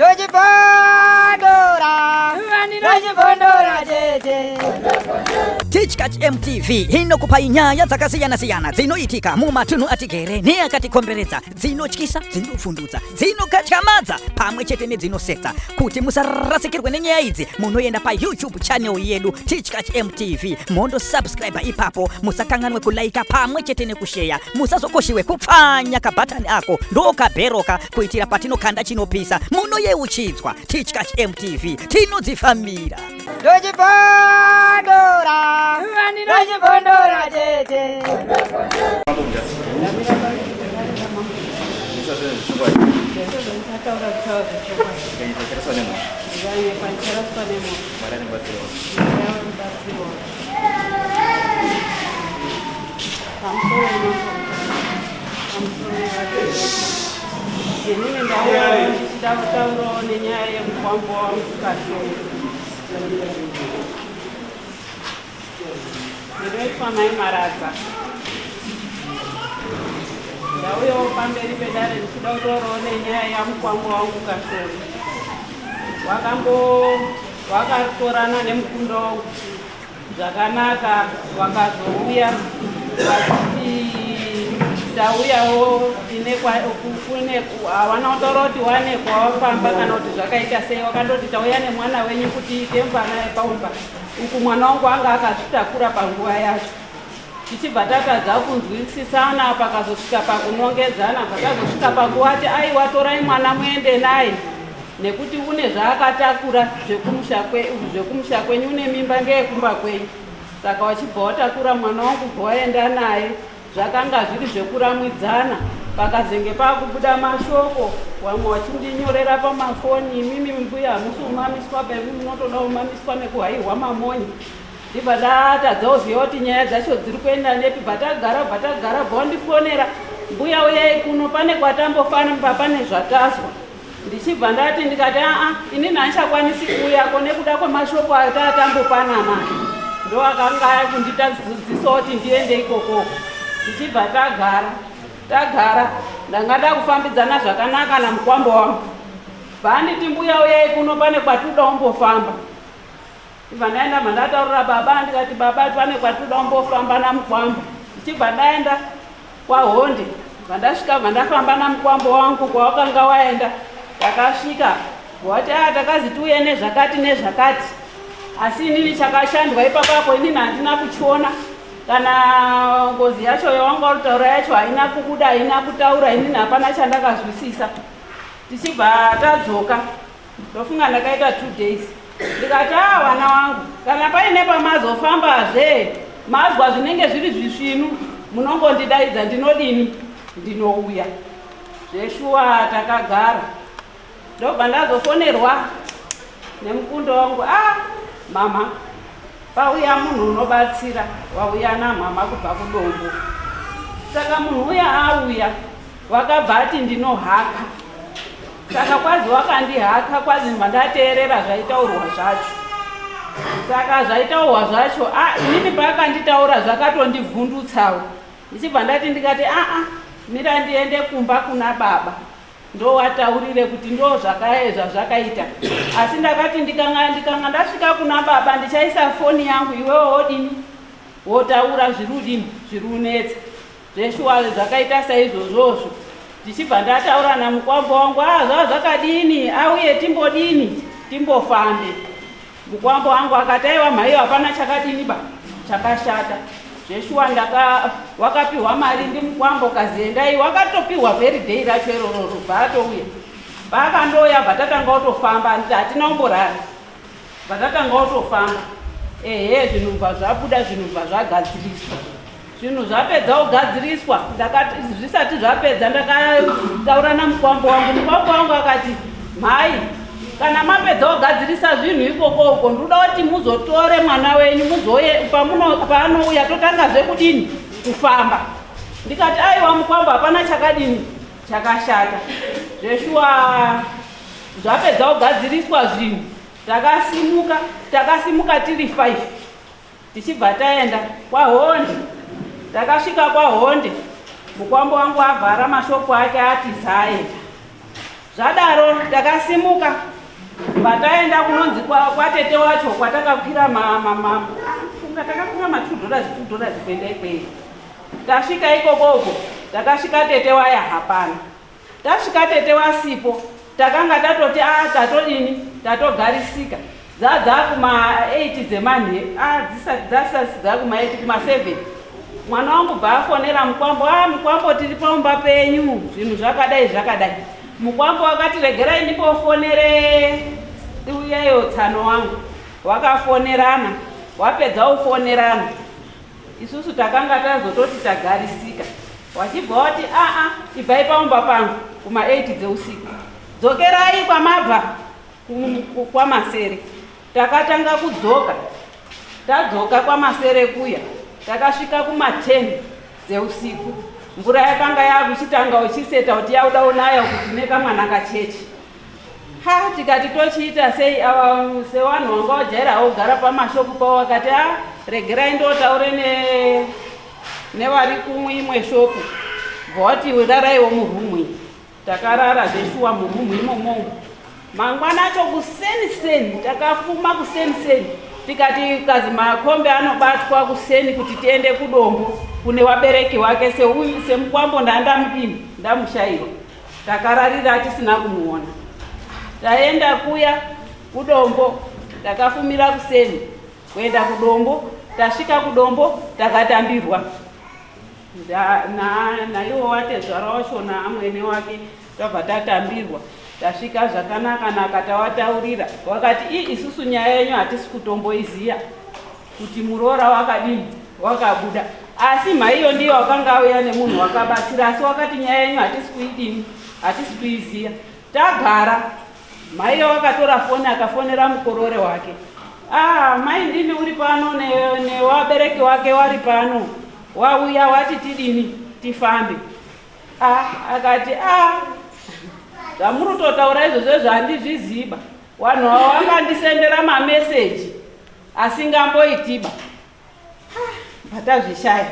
Ndochibondora, ndochibondora chete. Tichkach MTV inokupai nyaya dzakasiyana-siyana dzinoitika mumatunhu atigere neakatikomberedza, dzinotyisa, dzinovhundutsa, dzinokatyamadza pamwe chete nedzinosetsa. Kuti musarasikirwe nenyaya idzi, munoenda paYouTube channel yedu Tichkach MTV, mondosubscribe ipapo. Musakanganwe kulaika pamwe chete nekusheya. Musazokoshiwe kupfanya kabhatani ako ndokabheroka kuitira patinokanda chinopisa munoyeuchidzwa. Tichkach MTV, tinodzifambira. Ndochibondora, ndochibondora chete. Inini ndauya ndichida kutaurawo nenyaya yemukwambo wangu Kashongo. Ndinoitwa Mai Maradza. Ndauyawo pamberi pedare ndichida kutaurawo nenyaya yamukwambo wangu Kashongo. Wakambo wakatorana nemukundo wangu zvakanaka, wakazouya vachiti tauyawo tine kune hawana kutaura kuti wane kwawafamba kana kuti zvakaita sei. Wakandoti tauya nemwana wenyu kuti temba naye paumba uku. Mwana wangu anga akazvitakura panguva yacho, tichibva tatadza kunzwisisana, pakazosvika pakunongedzana, patazosvika pakuwati aiwa, torai mwana muende naye nekuti une zvaakatakura zvekumusha kwenyu, une mimba ngeyekumba kwenyu. Saka wachibva watakura mwana wangu, bva waenda naye. Zvakanga zviri zvekuramwidzana. Pakazenge pakubuda mashoko, vamwe vachindinyorera pamafoni, imimi mbuya hamusi kumamiswa pemi, munotoda kumamiswa nekuhaihwa mamonyi. Ndibva ndatadza kuziva kuti nyaya dzacho dziri kuenda nepi. Bva tagara, bva tagara, bva wandifonera, mbuya uyai kuno, pane kwatambofamba, pane zvatazwa. Ndichibva ndati, ndikati aa, inini handichakwanisi kuuyako nekuda kwemashoko atatambopanana, ndo akanga kunditadzidzisawo kuti ndiende ikoko. Tichibva tagara, tagara, ndanga ndakufambidzana zvakanaka namukwambo wangu. Bva anditi mbuya uyai kuno, pane kwatinoda kumbofamba. Ndibva ndaenda, bva ndataurira baba, ndikati baba, pane kwatinoda kumbofamba namukwambo. Ndichibva ndaenda kwaHonde, bva ndasvika, bva ndafamba namukwambo wangu kwawakanga waenda. Takasvika, wati a takazi tiuye nezvakati nezvakati, asi inini chakashandwa ipapapo inini handina kuchiona, kana ngozi yacho yawanga uri yacho haina kubuda, haina kutaura, inini hapana chandakazwisisa. Tichibva tadzoka, ndofunga ndakaita 2 days. Ndikati a vana wangu, kana paine pamazofambazve mazwa zvinenge zviri zvisvinu, munongondidaidza, ndinodini, ndinouya. Zveshuwa takagara, ndobva ndazofonerwa nemukundo wangu, a mama, pauya munhu unobatsira, wauya namama kubva kuDombo. Saka munhu uya auya, wakabva ati ndinohaka. Saka kwazi wakandihaka, kwazi mandateerera zvaitaurwa zvacho. Saka zvaitaurwa zvacho, a inini paakanditaura zvakatondivhundutsawo. Ndichibva ndati, ndikati aa, mira ndiende kumba kuna baba, ndowataurire kuti ndo zvakaita. Asi ndakati ndikanga ndasvika kuna baba, ndichaisa foni yangu, iwewo wodini, wotaura zviri udini, zviri unetsa. Zveshuwa zvakaita saizvozvozvo. Ndichibva ndataura namukwambo wangu, a zvava zvakadini, auye timbodini, timbofambe. Mukwambo wangu akati aiwa mhaiyo, hapana chakadini ba chakashata. Zveshuwa ndaka wakapiwa mari ndimukwambo, kaziendai, wakatopiwa very day racho irororo. Bva atouya, paakandouya bva tatanga kutofamba, hatina kumborara, bva tatanga kutofamba. Ehe, zvinhu bva zvabuda, zvinhu bva zvagadziriswa. Zvinhu zvapedza kugadziriswa, ndakati zvisati zvapedza, ndakataura namukwambo wangu. Mukwambo wangu akati mhai, kana mapedza kugadzirisa zvinhu ikoko uko, ndoda kuti muzotore mwana wenyu, muzouye paanouya, totangazve kudini, kufamba. Ndikati aiwa mukwambo, hapana chakadini chakashata. Zveshuwa zvapedza kugadziriswa zvinhu, takasimuka, takasimuka tiri 5, tichibva taenda kwaHonde. Takasvika kwaHonde, mukwambo wangu avhara mashopu ake, atiza aenda. Zvadaro takasimuka pataenda kunonzi kwatete wacho kwatakakwira funga takakwira ma 2 dollars 2 dollars kuenda ikweyo. Tasvika ikokoko takasvika tete waya hapana. Tasvika tete wasipo takanga tatoti a tatodini tatogarisika dzadzakuma 8 dzemanhe a dzisati dzasati dzakuma 8 kuma 7 mwana wangu bva afonera mukwambo a mukwambo tiri paumba penyu zvinhu zvakadai zvakadai mukwambo wakati regerai ndimbofonere uyeyo tsano wangu wakafonerana wapedza ufonerana isusu takanga tazototi tagarisika wachibva wati aa ibvai paumba pangu kuma 8 dzeusiku dzokerai kwamabva kwamasere takatanga kudzoka tadzoka kwamasere kuya takasvika kuma 10 dzeusiku mvura yakanga yakuchitanga uchiseta kuti yauda unaya kuti nekamwana kachechi ha tikati tochiita sei ava sevanhu vanga vajairawo kugara pamashopu pavo vakati a regerai ndotaure nevari kumwe shopu bva wati raraiwo murumu iyi takarara zveshuwa murumu imomo mangwana acho kuseni seni takafuma kuseni seni tikati kazi makombe anobatwa kuseni kuti tiende kudombo kune wabereki wake seuyu semukwambo ndandamudini ndamushaiwa takararira tisina kumuona taenda kuya kudombo takafumira kuseni kuenda kudombo tasvika kudombo takatambirwa naiwo watezvara wacho naamwene wake tabva tatambirwa tasvika zvakanaka naka tawataurira wakati i isusu nyaya yenyu hatisi kutomboiziya kuti muroora wakadini wakabuda asi mhaiyo ndiyo wakanga auya nemunhu wakabatsira asi wakati nyaya yenyu hatisi kuidini hatisi kuiziya tagara mhaiyo wakatora foni akafonera mukorore wake ah mai ndini uri pano newabereki wake wari pano wauya wati tidini tifambe ah akati ah zvamuri kutotaura izvozvo izvo handizviziba vanhu avo vakandisendera mameseji asingamboitiba vatazvishaya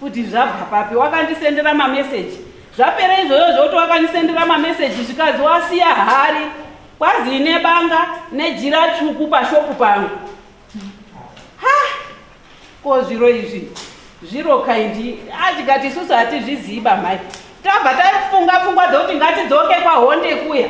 kuti zvabva papi wakandisendera mameseji zvapera izvozvo zvokuti wakandisendera mameseji zvikazi wasiya hari kwazi ine banga nejira tsvuku pashopu pangu ha ko zviro izvi zviro kaindi atikati isusu hatizviziba mhai tabva tafunga pfungwa dzekuti ngatidzoke kwahonde kuya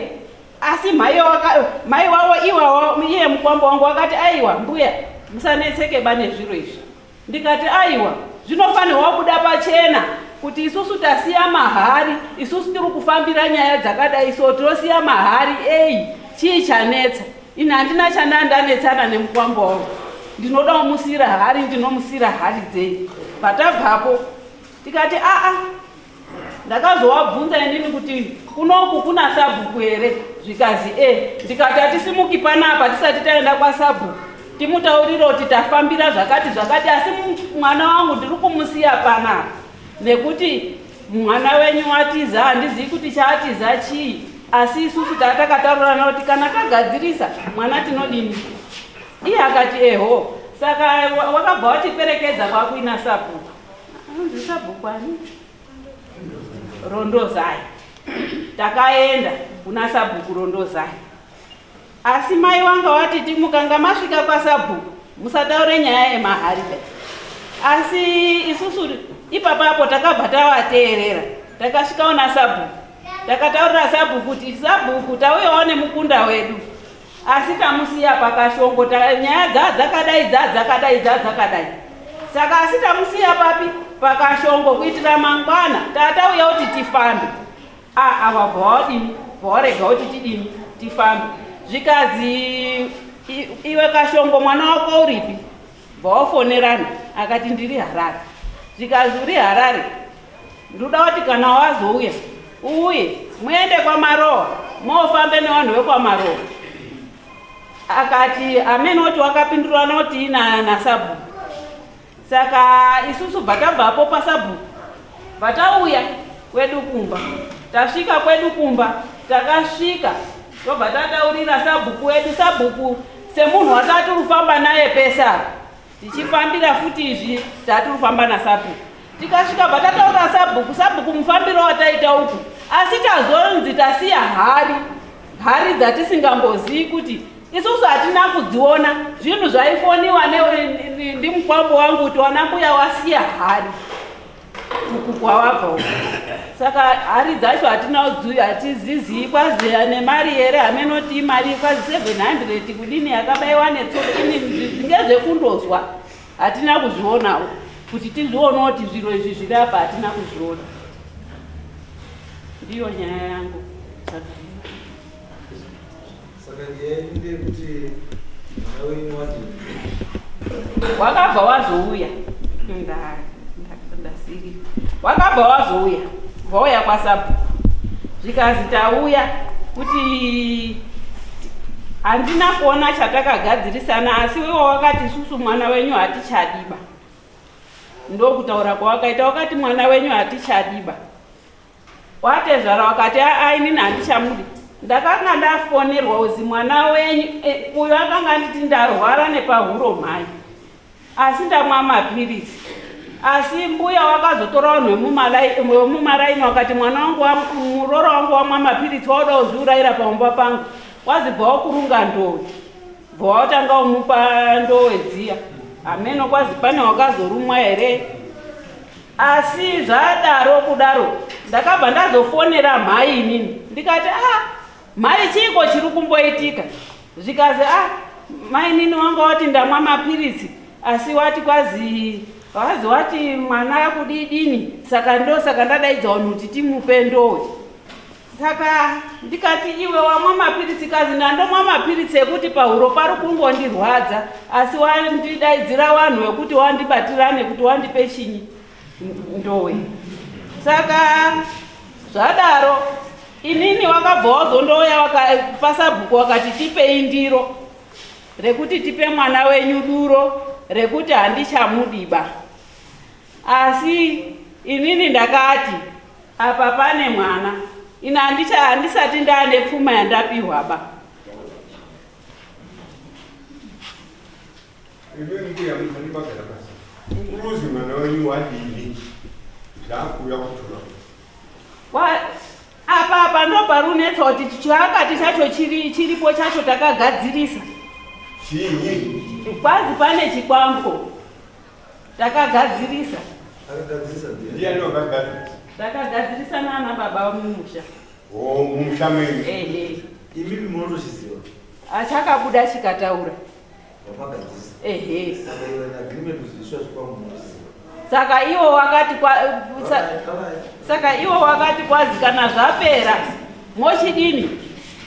asi mai wavo iwawo iye mukwambo wangu wakati aiwa mbuya musanetseke ba nezviro izvi ndikati aiwa zvinofanirwa kubuda pachena kuti isusu tasiya mahari isusu tiri kufambira nyaya dzakadai so tinosiya mahari ei chii chanetsa ini handina chandandanetsana nemukwambo wangu ndinoda kumusiyira hari ndinomusiyira hari dzei patabvapo tikati aa ndakazowabvunza inini kuti kunoku kuna sabhuku here zvikazi e ndikati hatisimuki panapa tisati taenda kwasabhuku timutaurire kuti tafambira zvakati zvakati asi mwana wangu ndiri kumusiya panapa nekuti mwana wenyu watiza handizivi kuti chaatiza chii asi isusu tatakataurirana kuti kana tagadzirisa mwana tinodini iye akati eho saka wakabva watiperekedza kwakuina sabhuku anonzi sabhuku ani rondozai takaenda kuna sabhuku rondozai asi mai wanga watiti mukanga masvika kwasabhuku musataure nyaya yemaharibe asi isusu ipapapo takabva tawateerera takasvikawo nasabhuku takataurira sabhuku kuti sabhuku tauyawo nemukunda wedu asi tamusiya pakashongo nyaya dzaa dzakadai dzaa dzakadai dzaa dzakadai saka asi tamusiya papi pakashongo kuitira mangwana tatauya kuti tifambe ava bva wadini bva warega kuti tidini tifambe zvikazi iwe kashongo mwana wako uripi bva wafonerana akati ndiri harare zvikazi uri harare ndoda kuti kana wazouya uuye muende kwamarowa mofambe nevanhu vekwamarowa akati amene oti wakapindurana kuti nasabhuku saka isusu bva tabvapo pasabhuku bva tauya kwedu kumba tasvika kwedu kumba takasvika tobva tataurira sabhuku wedu sabhuku semunhu watati rufamba naye pese apa tichifambira futi izvi tati rufamba nasabhuku tikasvika bva tataurira sabhuku sabhuku mufambiro wataita uku Asi tazonzi tasiya hari, hari dzatisingambozivi kuti isusu hatina kudziona. Zvinhu zvaifoniwa ndimukwambo wangu kuti wana mbuya wasiya hari uku kwawabva uku. Saka hari dzacho hatina hatizizivi kwazi nemari here, hamenoti imari kwazi 700 kudini yakabaiwa netsoka. Ini ngezvekundozwa, hatina kuzvionawo kuti tizvionawo kuti zviro izvi zviri apa, hatina kuzviona. Ndiyo nyaya yangu. Saka nyaya yenyu ndeyekuti mwana wenyu wadini? Wakabva wazouya, ndasiri, wakabva wazouya, vauya kwasabhuku, zvikazi tauya kuti handina kuona chatakagadzirisana, asi iwo wakati isusu mwana wenyu hatichadiba. Ndokutaura kwawakaita, wakati mwana wenyu hatichadiba. Watezvara wakati aa, inini handichamudi. Ndakanga ndafonerwa uzi mwana wenyu uyo akanga anditi ndarwara nepahuro mhai, asi ndamwa mapiritsi. Asi mbuya wakazotora vanhu vemumaraini wakati mwana wangu, muroora wangu wamwa mapiritsi, wauda kuzviurayira pamumba pangu. Wazibva wakurunga ndowe, bva watanga umupa ndowe dziya, hameno kwazi pane wakazorumwa here. Asi zvadaro kudaro, ndakabva ndazofonera mhai inini, ndikati, a mhai, chiiko chiri kumboitika? Zvikazi, a mainini wanga wati ndamwa mapiritsi, asi wati kwazi wazi wati mwana kudidini, saka ndo saka ndadaidza vanhu kuti timupe ndowe. Saka ndikati, iwe wamwa mapiritsi? Kazi ndandomwa mapiritsi ekuti pahuro pari kungondirwadza, asi wandidaidzira vanhu vekuti wandibatirane kuti wandipe chinyi, ndowe. Saka zvadaro, inini wakabva wazondouya pasabhuku, wakati tipei ndiro rekuti tipe mwana wenyu duro rekuti handichamudiba. Asi inini ndakati apa pane mwana, ini handisati ndaane pfuma yandapiwa ba. Imi mbuya musati magara pasi, uruzi mwana wenyu wadini zvakuuya kutura? Apa ndo parunetsa kuti chaakati chacho chiripo chacho takagadzirisa. Chinyi? Kwazi pane chikwambo, takagadzirisa. Akagadzirisa ndiani? Ndiani wakagadzirisa? Takagadzirisa nana baba mumusha. O, mumusha menyu? Ehe. Imimi munotochiziva? Achakabuda chikataura. Wamagadzirisa? Ehe. Saka iwe agreement kuti iswa chikwambo munochiziva? Saka iwo wakati Alright, alright. Saka iwo wakati kwazi kana zvapera mochidini,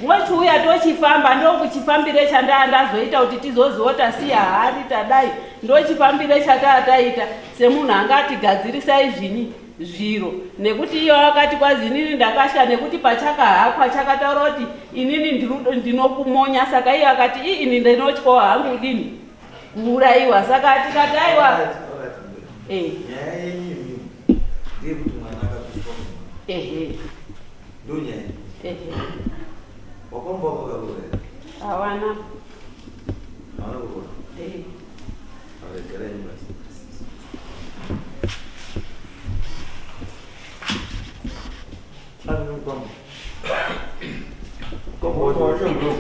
mochiuya tochifamba. Ndokuchifambire chandaa ndazoita kuti tizoziva tasiya hari tadai, ndochifambire chataa taita semunhu angati gadzirisai zvini zviro, nekuti iye wakati kwazi inini ndakasha nekuti pachakahakwa chakataura kuti inini ndinokumonya. Saka iye akati ii, ini ndinotyawo hangu dini kuurayiwa. Saka tikati aiwa. Alright, alright, mbuya. Eh. Nyaya yenyu imimi ndeyekuti mwana akabviswa mumba. Ehe. Ndo nyaya. Ehe. Wakwamba wakaroora here? Hawana. Hawana kuroora. Ehe. Alright, garai basi. Ari mukwambo. Mukwambo wacho. Wacho ndo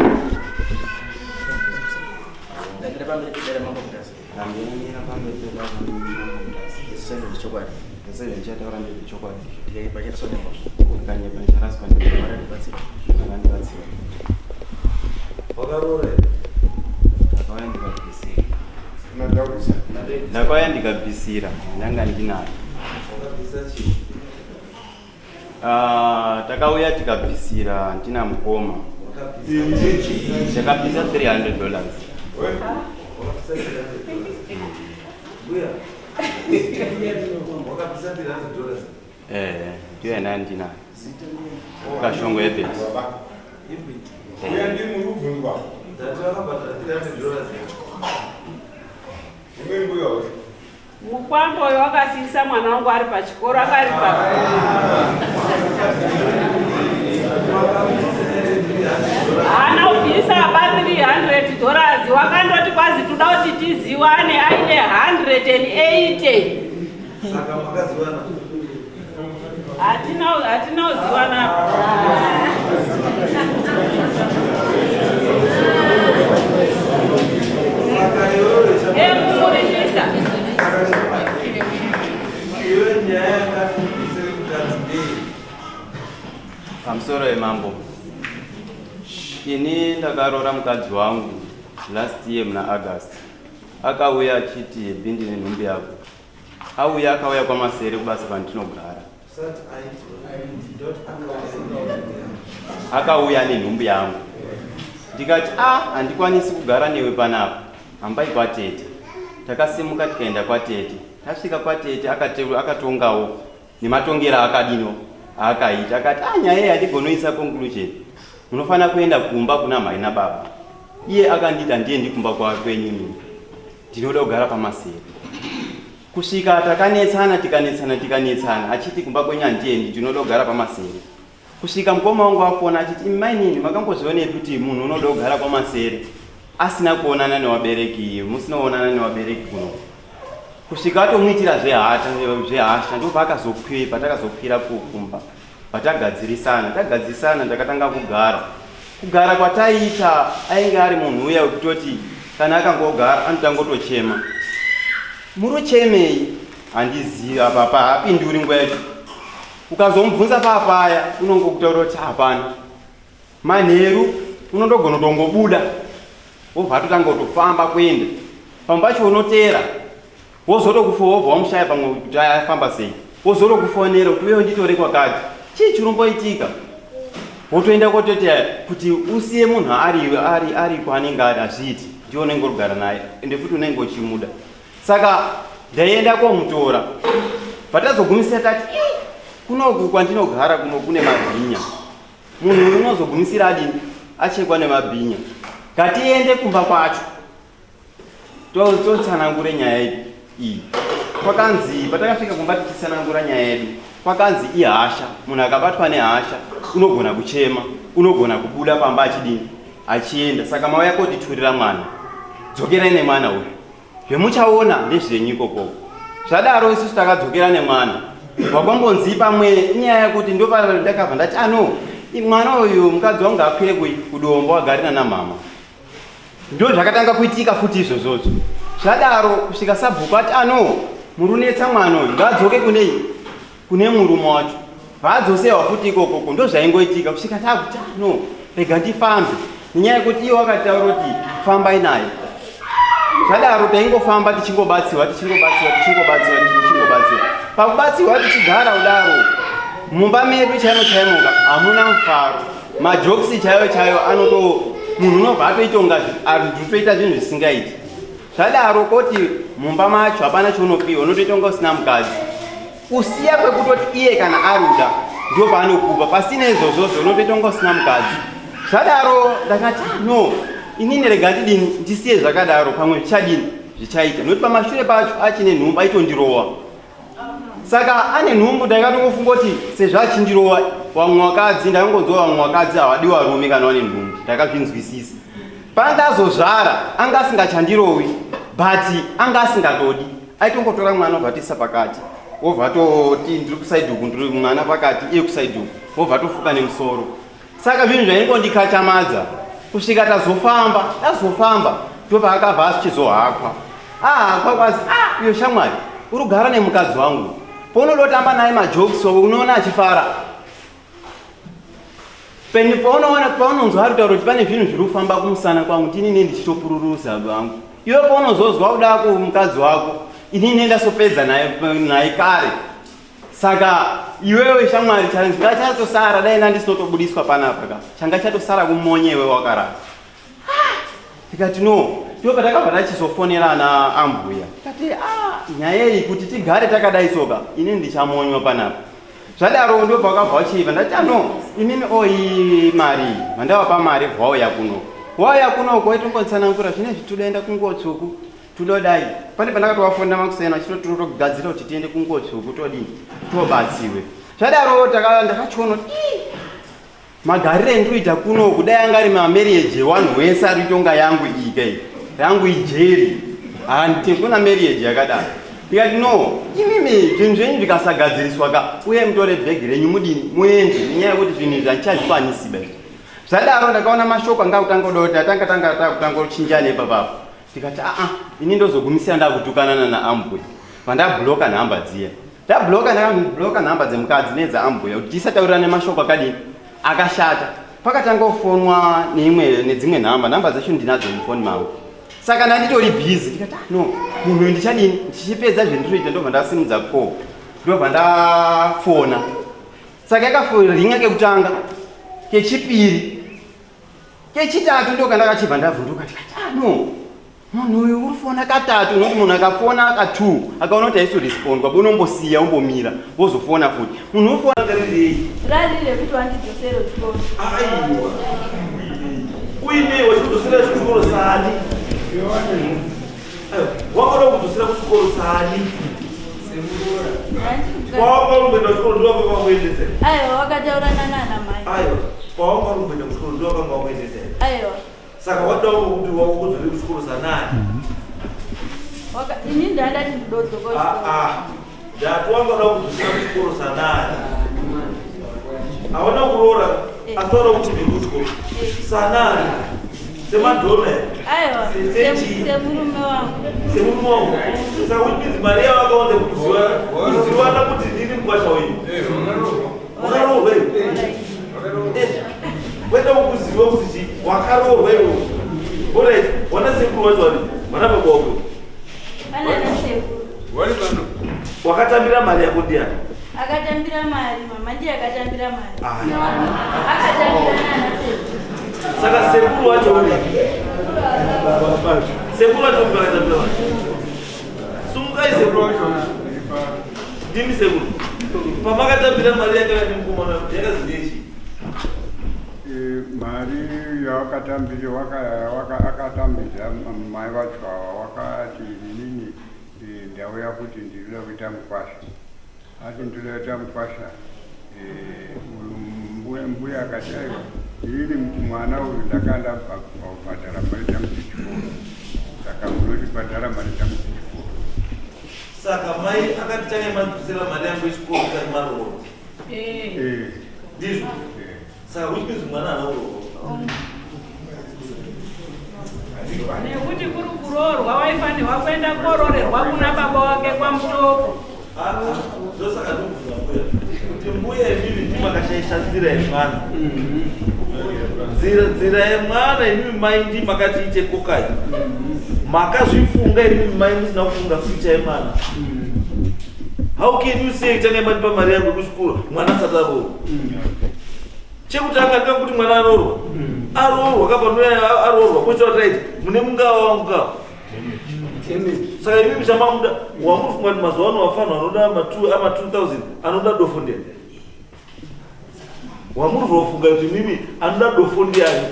Ndamira pamberi pedare Mambo Mutasa. Ndamira pamberi pedare Mambo Mutasa. Ndisende zvechokwadi. Ndese zvandichataura ndezvechokwadi. Ndikaipa chiraswa nemhosva. Ndikanyepa ndicharaswa nemhosva. Makandibatsira. Makandibatsira. Wakaroora here? Ndakauya ndikabvisira. Unataurisa. Ndakauya ndikabvisira, ndanga ndinayo. Wakabvisa chii? Ah, takauya tikabvisira ndina mukoma. Wakabvisa chii? Takabvisa $300. Wakabvisa $300. Mbuya. Wakabvisa $300. Eh, ndiyo yandanga ndinayo. Kashongo Ebet. Baba. Uya ndi muri kubvunzwa. Ndati wakabhadhara $300. Imi mbuya wacho. Mukwambo uyo wakasiyisa mwana wangu ari pachikoro akari pa haana kubvisa pa $300, wakandoti kwazi toda kuti tiziwane aine 180. Saka makaziwana. Hatina hatina kuziwana apa. Saka iwewe Emukurishisa. Iwe nyaya yakafundisa mukadzi ndei? Pamusoro yemambo, ini ndakaroora mukadzi wangu last year muna August. Akauya achiti bhindi nenhumbi yako. Auya, akauya kwaMasere kubasa kwandinogara. Usati aiti dot akauya. Akauya nenhumbi yangu, ndikati a, handikwanisi kugara newe panapa, hambai kwatete. Takasimuka tikaenda kwatete. Tasvika kwatete, akatongawo nematongero akadino aakaita. Akati a, nyaya iyi handigonoisa conclusion, munofanira kuenda kumba kuna mhai nababa. Iye akanditi handiendi kumba kwenyu, nini ndinoda kugara paMasere. Kusvika takanetsana, tikanetsana, tikanetsana, achiti kumba kwenyu handiendi, ndinoda kugara paMasere, kusvika mukoma wangu afona achiti, "Imi mainini, makambozvionepi kuti munhu unoda kugara kwaMasere asina kuonana nevabereki, musina kuonana nevabereki kuno?" Kusvika atomuitira zvehata, zvehasha. Ndopaakazokwira, patakazokwira kumba, patagadzirisana, tagadzirisana, ndakatanga kugara. Kugara kwataiita, ainge ari munhu uya wekutoti kana akangogara anotangotochema. "Muruchemei?" "Handizivi." Apa paapinduri nguva yacho. Ukazomubvunza papaya, unongokutaura kuti hapana. Manheru unondogona kutongobuda, wobva atotanga kutofamba kuenda pamwe pacho, unoteera, wozotokufa, wobva wamushaya pamwe kuti afamba sei, wozotokufonera kuti uye nditore kwakati, chii chiromboitika? Wotoenda kototi kuti usiye munhu ari ari ari kwaanenge ari, hazviiti. Ndiwe unenge uri kugara naye, ende futi unenge uchimuda. Saka ndaienda komutora. Patazogumisira tati, "Ii, kunoku kwandinogara kuno kune mabhinya, munhu uyu unozogumisira adini, achekwa nemabhinya. Ngatiende kumba kwacho totsanangure nyaya yedu iyi." Kwakanzi, patakasvika kumba tichitsanangura nyaya yedu, kwakanzi ihasha. Munhu akabatwa nehasha unogona kuchema, unogona kubuda pamba achidini, achienda. Saka mauya kotiturira mwana, dzokerai nemwana uyu, zvemuchaona ndezvenyu ikokoko. Zvadaro isusu takadzokera nemwana. Wakwambonzi pamwe inyaya yekuti ndopandakabva ndati ano mwana uyu, mukadzi wangu akwire kudombo agare nana mama. Ndo zvakatanga kuitika futi izvozvozvo. Zvadaro kusvika sabhuku ati ano murunetsa mwana uyu, ngaadzoke kunei, kune murume wacho. Vaadzosewa futi ikokoko. Ndo zvaingoitika kusvika takuti ano rega ndifambe, nenyaya yekuti iye wakataura kuti fambai naye. Zvadaro taingofamba tichingobatsiwa, tichingobatsiwa, tichingobatsiwa, tichingobatsiwa. Pakubatsiwa tichigara kudaro mumba medu chaimo chaimoka hamuna mufaro. Majokes chaiyo chaiyo anoto munhu unobva atoita unga toita zvinhu zvisingaiti. Zvadaro koti mumba macho hapana chaunopiwa, unotoita unga usina mukadzi. Kusiya kwekutoti iye kana aruda ndo paanokupa, pasina izvozvozvo unotoita unga usina mukadzi. Zvadaro ndakati, "Ah, no, inini rega ndidini, ndisiye zvakadaro, pamwe zvichadini, zvichaita." Nokuti pamashure pacho achine nhumbu aitondirowa. Saka ane nhumbu, ndakatongofunga kuti sezvo achindirowa, vamwe vakadzi, ndakangonzwa vamwe vakadzi havadi varume kana vane nhumbu, ndakazvinzwisisa. Pandazozvara anga asingachandirowi, but anga asingatodi. Aitongotora mwana obva atoisa pakati, wobva toti ndiri kuside uku, ndiri mwana pakati, iye kuside uku, wobva tofuka nemusoro. Saka zvinhu zvaingondikachamadza kusvika tazofamba. Tazofamba, ndopaakabva achizohakwa. Ahakwa kwazi, "Ah, iyo shamwari, uri kugara nemukadzi wangu, paunodotamba naye majokes unoona achifara, peni paunoona, paunonzwa ari kutaura kuti pane zvinhu zviri kufamba kumusana kwangu, tinini ndichitopururuza vangu. Iwe paunozozwa kuda kumukadzi wako, inini ndasopedza naye kare. Saka iwewe shamwari, changa chatosara, dai ndandisinotobudiswa panapa ka, changa chatosara kumonye iwe wakarara." Tikati no. Ndo patakabva tachizofonera ana ambuya, tikati a, nyaya iyi kuti tigare takadai soka, inini ndichamonywa panapa. Zvadaro ndo pakabva vachiibva. Ndati ano imimi oi mari mandavapa mari, vauya kuno, wauya kunoko waitongotsanangura zvinezvi, todaenda kunguo tsvuku, tudodai. Pane pandakatovafonera makusena vachitotogadzira kuti tiende kunguo tsvuku, todini, tobatsiwe. Zvadaro ndakachiona kuti ii, magariro endinoita kunoku, dai anga ari mamarriage ewanhu wese ari kuitonga yangu iyi kai, yangu ijeri. Handiti kuna marriage yakadaro. Ndikati no, imimi zvinhu zvenyu zvikasagadziriswa ka, uye mutore bhegi renyu mudini muende, nenyaya yekuti zvinhu izvi handichazvikwanisi ba. Zvadaro ndakaona mashoko anga kutanga kuda kuti atanga tanga takutanga kuchinjana ipapapo. Ndikati aa, ini ndozogumisira ndakutukana nana ambuya. Vandabloka nhamba dziya. Ndabloka ndakabloka nhamba dzemukadzi nedzaambuya kuti tisataurirane mashoko akadini akashata. Pakatanga kufonwa neimwe nedzimwe nhamba, nhamba dzacho ndinadzo mufoni mangu. Saka ndanditori busy ndikati ah, no munhu uyu ndichadini ndichipedza zvendinoita ndobva ndasimudza call ndobva ndafona. Saka yakaringa kekutanga kechipiri kechitatu ndokandakachibva ndavhunduka ndikati ah, no munhu uyu uri fona katatu nokuti munhu akafona ka2 akaona kuti haisi kurespondwa unombosiya umbomira wozofona futi munhu ufona Rari rekuti wandidzosere kuchikoro. Aiwa. Uine wachidzosera kuchikoro sani. Aiwa, wakada kudzosera kuchikoro sani. Kwawanga uri kuenda kuchikoro ndiwo wakanga wakuendesa. Aiwa, wakataurana nana mai. Aiwa, kwawanga uri kuenda kuchikoro ndiwo wakanga wakuendesa. Aiwa. Saka wadawo kuti wakudzosera kuchikoro sanani. Ini ndandati ndodzoka Ah kuchikoro. ah. Ndati wanga uda kudzosera kuchikoro sanani. Hawana kuroora asi wada kuti ndiri kuchikoro. Sanani. Semadhona. Aiwa, Sechii? semurume wangu. Semurume wangu. Saka which means mari yavakawanza kuziva kuziwana kuti ndini mukwasha wenyu. Wakaroorwa iwe. Wenda kuziva kuti chii wakaroorwa iwe. Alright, wana sekuru wacho wari. Wana baba wako. Pana nasekuru. Wakatambira mari yako ndiani? Akatambira mari, mama ndiye akatambira mari. Ah. Akatambira nana sekuru. Saka sekuru wacho uri. Sekuru wacho uri vakatambira mari. Sumukai sekuru. Ndimi sekuru. Pamakatambira mari yanga nemukomana yakazi Mari yawakatambira akatambidza mai vacho ava wakati inini ndauya kuti ndinoda kuita mukwasha ati ndinoda kuita mukwasha uyu mbuya akati aiwa inini mwana uyu ndakanda kubhadhara mari dzangu dzechikoro saka munotibhadhara mari dzangu dzechikoro. Saka mai akati change madzosera mari yangu yechikoro kani maroora. Ndizvo. Saka which means mwana haana kuroora. Nekuti kuri kuroorwa waifanirwa kuenda kororerwa kuna baba wake kwaMutoko. Ah, ndosaka ndikubvunza mbuya kuti mbuya imimi ndimakashaisha nzira yemwana. Nzira yemwana imimi mai ndimakati ite kokai. Makazvifunga imimi mai musina kufunga future yemwana. How can you say tange mandipa mari yangu yekuchikoro mwana asati aroorwa? Chekutanga ndekakuti mwana aroorwa. Aroorwa kapanouya aroorwa koita right mune mungava wangu ka. Saka imimi chamamuda wamufunga kuti mazuva ano wafanwa anoda ama 2000 anoda dofo ndiani? Wamuri kufunga kuti mimi anoda dofo ndiani?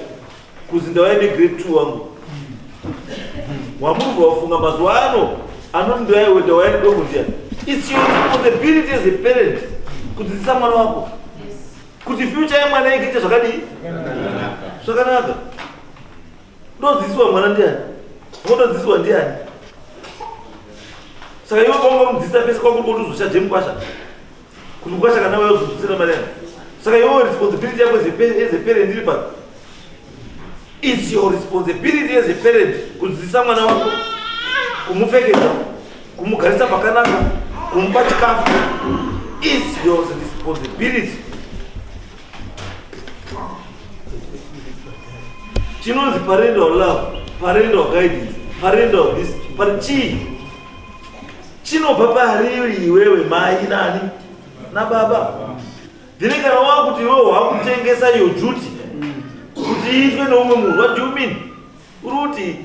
Kuzinda waine grade 2 wangu. Wamuri kufunga mazuva ano anonzi waiwenda waine dofo ndiani? It's your responsibility as a parent kudzidzisa mwana wako kuti future yemwana ingaite zvakadii zvakanaka. Ndodzidziswa mwana ndiani? Unotodzidziswa ndiani? Saka iwe paunga mudzidzisa pese kwako kuti uzochaje mukwasha. Kuti mukwasha kana wewe uzodzidzisira mari yangu. Saka iwe responsibility yako as a parent iri papi? It's your responsibility as a parent kudzidzisa mwana wako, kumupfekedza, kumugarisa pakanaka, kumupa chikafu. It's your responsibility. Chinonzi parental love, parental guidance, parental this, chii? Chinobva pariri iwewe mai nani nababa. Then kana wakuti iwewe wakutengesa your duty kuti iitwe neumwe munhu, what do you mean? Uri kuti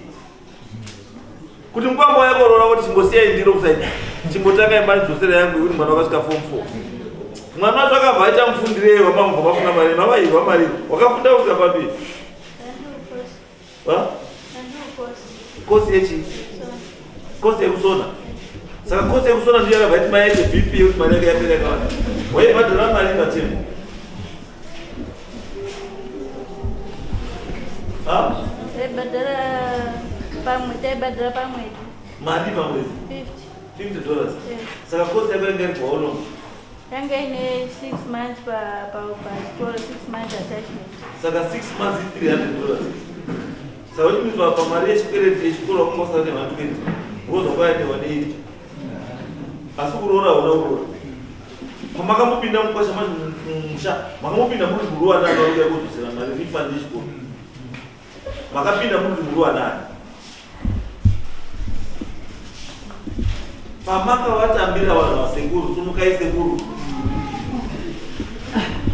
kuti mukwambo wako roora kuti chimbosiyai ndiro kusaidi chimbotanga imba ndidzosera yangu yekuti mwana wakasvika form 4. Mwana wacho akabva aita mufundirei wamamubva mafunga mari mavairwa mari wakafunda kusvika papi? Kosi yechi? Kosi yekusona. Saka kosi yekusona ndiyo yakabva iti mai aite BP yekuti mari yake yapera yakawanda. Waibhadhara mari patemu. Taibhadhara pamwe, taibhadhara pamwedzi. Mari pamwedzi? 50. $50. Saka course yako yanga iri for how long? Yanga ine 6 months pa pa pachikoro, 6 months attachment. Saka 6 months i $300. Saka which means pa mari yechikwereti yechikoro wakanga usara ne 120 because wakauya ne 180. Asi kuroora hauna kuroora. Pamakambopinda mukwasha manje mumusha makambopinda muri kuroora nani vari kuuya kodzosera mari refund yechikoro. Makapinda muri kuroora nani? Pamakavatambira vanhu vasekuru, sumukai sekuru.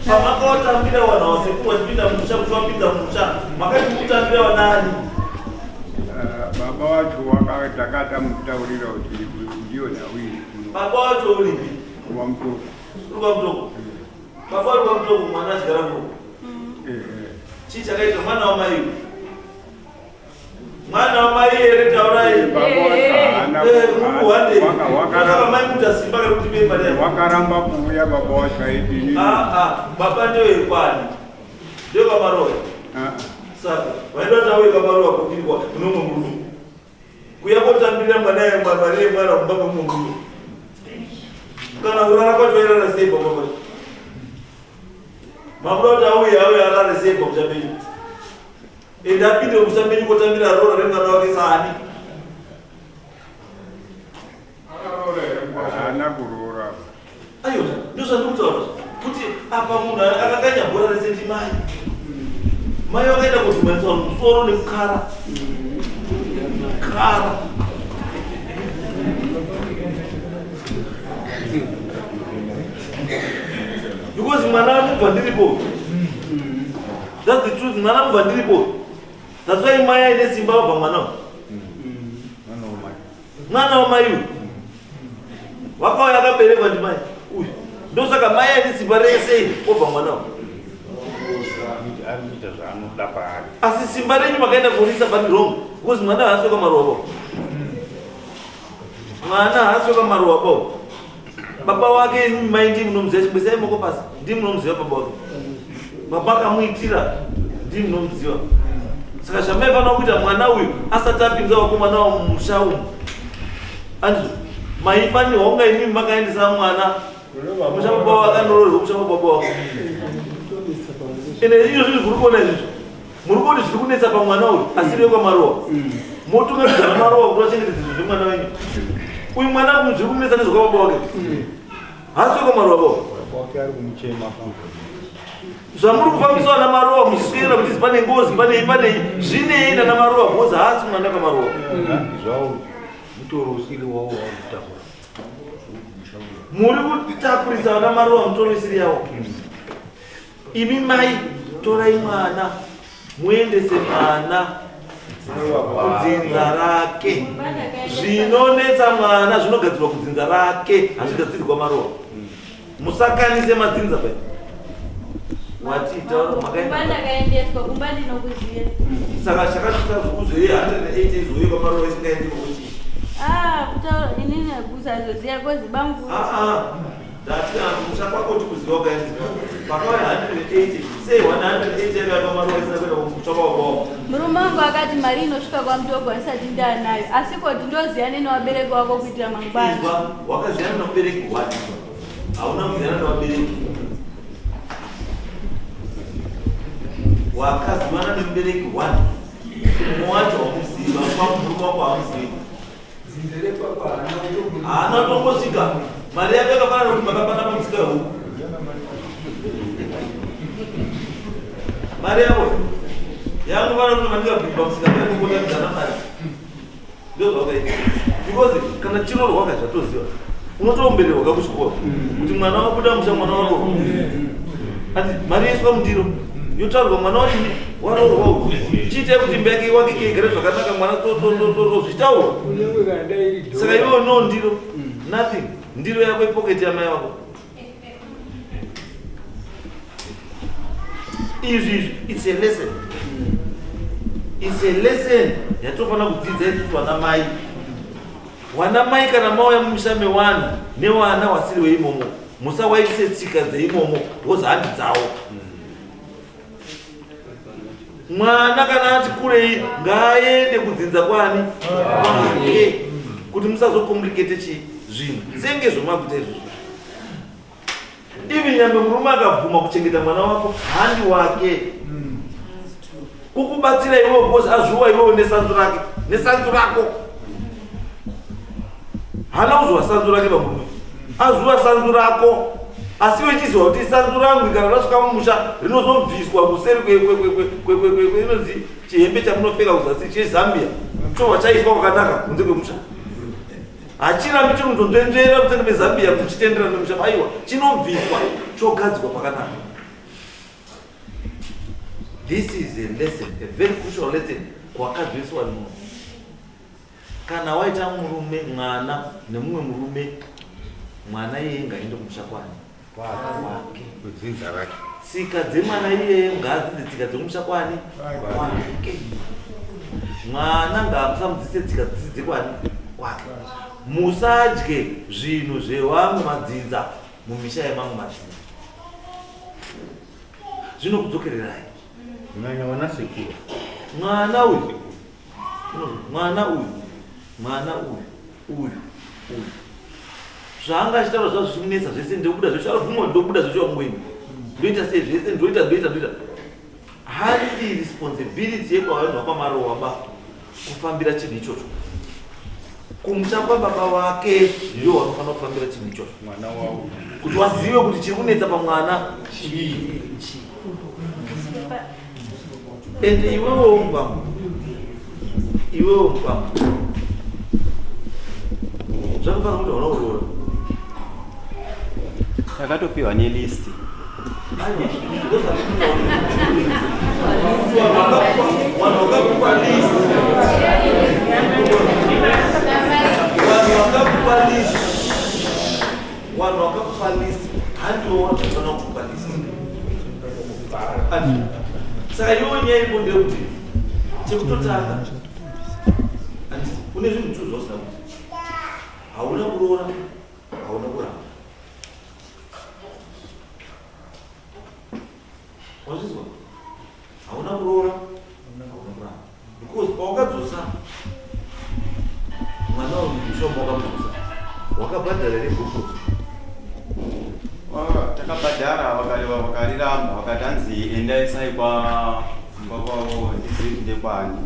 Pamakavatambira vanhu vasekuru vachipinda musha, muchivapinza musha, makati mukutambira vanani? Baba wacho wakatakata mutaurira kuti ndiyo nhau iri kuno. Baba wacho uripi? KwaMutoko. Uri kwaMutoko? Baba uri kwaMutoko, mwana achigara kuno. Chii chakaita mwana wamai uyu? Mwana wamai here? Taurai. Baba wacho haana Muri kuhwandei? Saka mai muta simba rekuti bei mari yako. Wakaramba kuuya baba wacho aiti inini. Ah, ah, baba ndewe kwani? Ndewe kwaMaroya. Saka vaida kuti auye kwaMaroya kupirwa kunomwe murume. Kuya kotambira mwana mari yemwana mumba memumwe murume. Kana kurara kwacho vairara sei baba vacho? Makuda kuti auye arare sei pamusha penyu? Ende apinde musha menyu kotambira roora remwana wake saani? Haana kuroora. Aiwa, ndozvandikutaura kuti apa munhu akakanya bhora rese ndimai. Mai vakaenda kudhumanisa vanhu musoro nekukara kara. Because mwana anobva ndiripo. That's the truth. Mwana anobva ndiripo. That's why mai aine simba wabva mwana uyu. Mwana wamai uyu wakauya akaberekwa ndimai uyu, ndosaka mai aine simba rese obva mwana uyu. Ari kuita zvaanoda paari. Asi simba renyu makaenda kurisa pari wrong, because mwana haasi wekamaruwa bo. Mwana haasi wekamaruwa bo. Baba wake mai ndii munomuziva. Chibwesai moko pasi. Ndii munomuziva baba wake. Baba akamuitira ndii munomuziva. Saka zvamaifanira kuita, mwana uyu asati apinza vakomana mumusha umu, andizvo maifanirwa kunga imimi makaendesa mwana musha baba wake anoroorwa musha wababa wake. Ende izvo zvinhu zviri kuona izvizvo, muri kuona zviri kunetsa pamwana uyu asiri wekwaMarowa, motungamidza Marowa kuti vachengetedze zvinhu zvemwana wenyu uyu. Mwana zviri kunetsa nezvekwababa wake, haasi wekwaMarowa baba. Wake ari kumuchema. Zvamuri kufambiswa namarowa muchiswera kuti pane ngozi, panei panei, zvinei nana Marowa? Ngozi haasi mwana kaMarowa. Zvawo mutoro usiri wawo wauri kutakura. Muri kutakurisa vana Marowa mutoro isiri yawo. Imi mai, torai mwana muendese mwana kudzinza rake. Zvinonetsa mwana zvinogadzirwa kudzinza rake, hazvigadzirwa Marowa. Musakanise madzinza pai wati taura. Kumba Makaenda ndakaendeswa, kumba ndinokuziva. Saka chakatisa zvokuzvei 180 izouye kwaMarowa isingaendi kokuchii? Ah, kutaura inini kusazoziva kozi bangu. Aa, ndati musha kwako kuti kuziva ukaendeswa pakauya 180 sei 180 yakauya kwaMarowa isina kuenda kumusha kwako? Murume wangu akati mari inosvika kwaMutoko asati ndaanayo, asi koti ndoziyane nevabereki wako kuitira mangwana. Izwa, wakaziyana nomubereki wani? Hauna kuziyana nevabereki. Wakazivana nemubereki wani, mumwe wacho haumuzivi. Murume wako haumuzivi, haana kutombosvika. Mari yake yakafanana nekuti makapanda pamusika wehuku. Mari yavo yangofanana kuti mandikabhibha musika paikukotambidzana mari. Ndozvakaita, because kana chirorwa ka zvatoziva unotoombererwa kakuchikoro kuti mwana wabuda musha, mwana waroorwa. Ati mari yaiswa mundiro, yotaurwa mwana wadini, waroorwa uku, chiitai kuti imba yake wake igare zvakanaka, mwana sososososo zvichitaurwa. Saka iwewe no ndiro, nothing. Ndiro yako ipoketi yamai wako. Izvi it's a lesson, it's a lesson yatofanira kudzidza isusu vana mai. Wana mai, kana mauya mumusha mewanhu newana wasiri weimomo, musawaitise tsika dzeimomo because handi dzawo. Mwana kana ati kurei ngaaende kudzinza kwani kwake. Kuti musazokomplikete chii zvinhu senge zvomakuita izvozvo. Even nyangwe murume akabvuma kuchengeta mwana wako handi wake. Kukubatsira iwewe because azviwa iwewe nesanzu rake nesanzu rako. Hana kuzwa sanzu rake pamurume. Azviwa sanzu rako. Asi iwe chiziva kuti sanzu rangu kana rasvika mumusha rinozobviswa kuseri kwe inonzi chihembe chamunopfeka kuzasi cheZambia chobva chaiswa kwakanaka kunze kwemusha. Hachirambi chiri kundonzvenzvera kuseri kweZambia kuchitendera nemusha, aiwa, chinobviswa chogadzikwa pakanaka. This is a lesson, a very crucial lesson kwakadzwiswa muno. Kana waita murume mwana nemumwe murume, mwana iyeye ngaende kumusha kwani kwake. Kudzinza rake. Tsika dzemwana iyeye ngaadzidze tsika dzekumusha kwani kwake. Mwana ngaamusamudzidzise tsika dzisiri dzekwani kwake. Musadye zvinhu zvevamwe madzinza mumisha yemamwe madzinza, zvinokudzokererai. Kunyanya vana sekuru. Mwana uyu, mwana uyu, mwana uyu, uyu, uyu, zvaanga achitaura zvazvo zvichimunetsa zvese, ndobuda zveshe, aribvuma kuti ndobuda zveshe wamungweni, ndoita sei zvese, ndoita, ndoita, ndoita. Handi responsibility yekwavanhu vakwamarowa ba kufambira chinhu ichocho. Kumusha kwababa wake ndiwo vanofanira kufambira chinhu ichocho. Mwana wavo. Kuti wazive kuti chiri kunetsa pamwana chii chii. Ende iwewewo mukwambo, iwewo mukwambo, zvakafanira kuti hauna kuroora. Takatopiwa nelist. Vanhu vakakupa list, vanhu vakakupa list, vanhu vakakupa list handiwo vanhu vanofanira kukupa list. Saka iwo nyaya iripo ndeyekuti chekutotanga, handiti une zvinhu two zvausina kuti hauna kuroora, hauna kuramba. Wazvizwa? Hauna kuroora, hauna kuramba, because pawakadzosa mwana uyu mushoma, wakamudzosa wakabhadhara here gupuro? Takabhadhara, vakariramba, vakati hanzi endai kwa ndizivi ndekwani,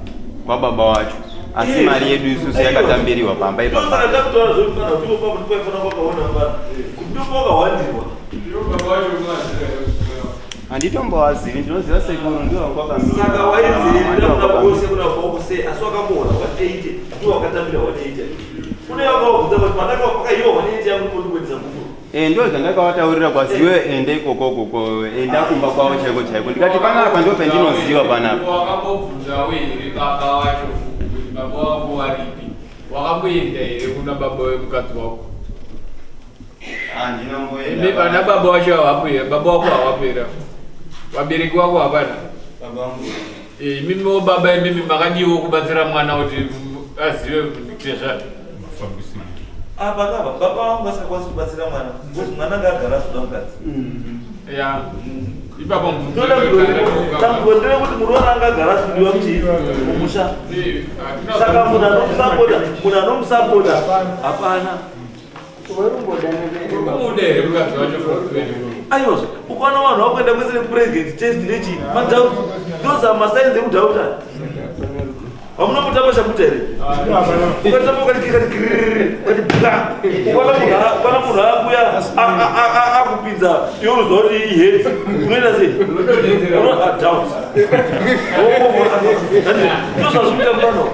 kwababa wacho, asi mari yedu isusu yakatambiriwa pamba Ndosaka ipapa. Ndakutaura zvekufana kuti ipo papo ndipo paifanira kwakaona mfana kuti ndipo wakahwandirwa. Handitombowazivi, ndinoziva sekuru ndiwo. Saka waizirira kuna bose, kuna boko sei, asi wakamboona 180 ndiwo wakatambira 180. Kune wakavabvunza kuti pandakawapaka iwo 180 yangu ndikuendesa gupuro? Ndo zvandakavataurira kwaziwe, ende ikokoko, enda kumba kwavo chaiko chaiko. Ndikati panapa ndo pendinoziva panapa. Wakambobvunzawo here baba wacho kuti baba wako waripi? Wakamboenda here kuna baba wemukadzi wako? Handinamboenda. Vana baba wacho havapo here? Baba wako havapo here? Vabereki wako havana? Baba vangu. Imimiwo baba, imimi makadiwo kubatsira mwana kuti azive tezva? Apa kava baba vangu vasingakwanisi kubatsira mwana because mwana anga agara asoda mukadzi. Ya, ipapo. Dambudziko nderekuti muroora anga agara asodiwa muchii mumusha, saka munhu anomusapota, munhu anomusapota hapana. Umude here mukadzi wacho? Aiwazve, ukaona vanhu vakuenda kwese nekupregnancy test nechi madoubts, those are masigns ekudoubta. Hamunambotamba shakuta here? Ukatamba ukati kati kiriri, ukati bwa, ukaona munhu akuya akupinza, iwe unoziva kuti ihedzi, unoita sei? Unodoubt. Ndozvazvikuita mufano.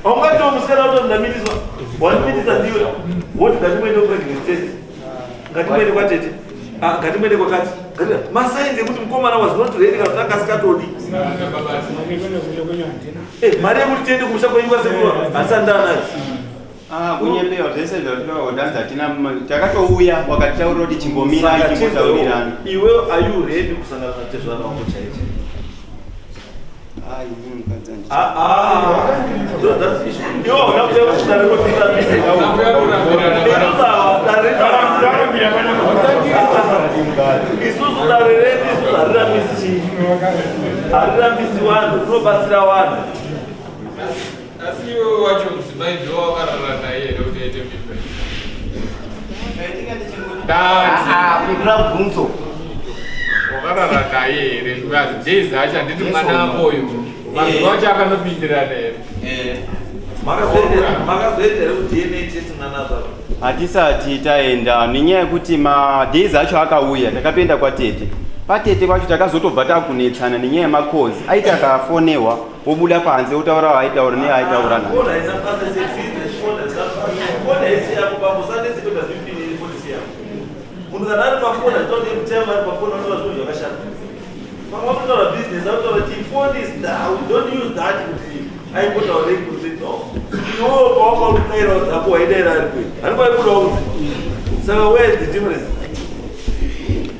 Haungatiwo musikana wato ndamitiswa, wandimitisa ndiwe, woti ngatimboende kupregnancy test, ngatimboende kwatete, ngatimboende kwakati. Masigns ekuti mukomana was not ready kana kuti anga asikatodi. Mari yekuti tiende kumusha kwenyu kwasekuru handisandanayo. Ah, kunyepewa zvese zvatinodanza hatina. Takatouya wakatitaurira kuti chimbomirai timbotaurirana. Iwe, are you ready kusangana natezvana wako chaicho? Ai, ini mukadzi Ah, ah. That's the issue. Iwe hauna kuuya kudare kotirambisa. Isusu dare redu isusu harirambisi chii, harirambisi vanhu, rinobatsira vanhu. Asi iwe wacho mudzimai ndiwo wakarara naye here kuti aite mimba? Ndati. Bvunzo. Wakarara naye here? Because days acho handiti mwana wako uyu. Mazuva acho akanopindirana here? Makazoenda here kuDNA test mwana azvarwa? Hatisati taenda nenyaya yekuti madays acho akauya takatoenda kwatete. Patete pacho takazotobva takunetsana nenyaya yemakozi. Aiti akafonewa wobuda panze wotaura waaitaura neaaitaura naye. Foni haina basa, it's a business phone, haina basa. Foni haisi yako bambo, usandetse kuita zvipiniri foni si yako. Munhu kana ari pafoni hazvitauri kuti time ari pafoni anotaura zvinhu zvakashata. Pamwe vanotaura business, vanotaura chii, phone is we don't use that kuti aimbotaurei kuti no. Iwewe pawanga uri kudairawo dzako waidaira ari kwei? Handipo aibudawo kunze. Saka where is the difference?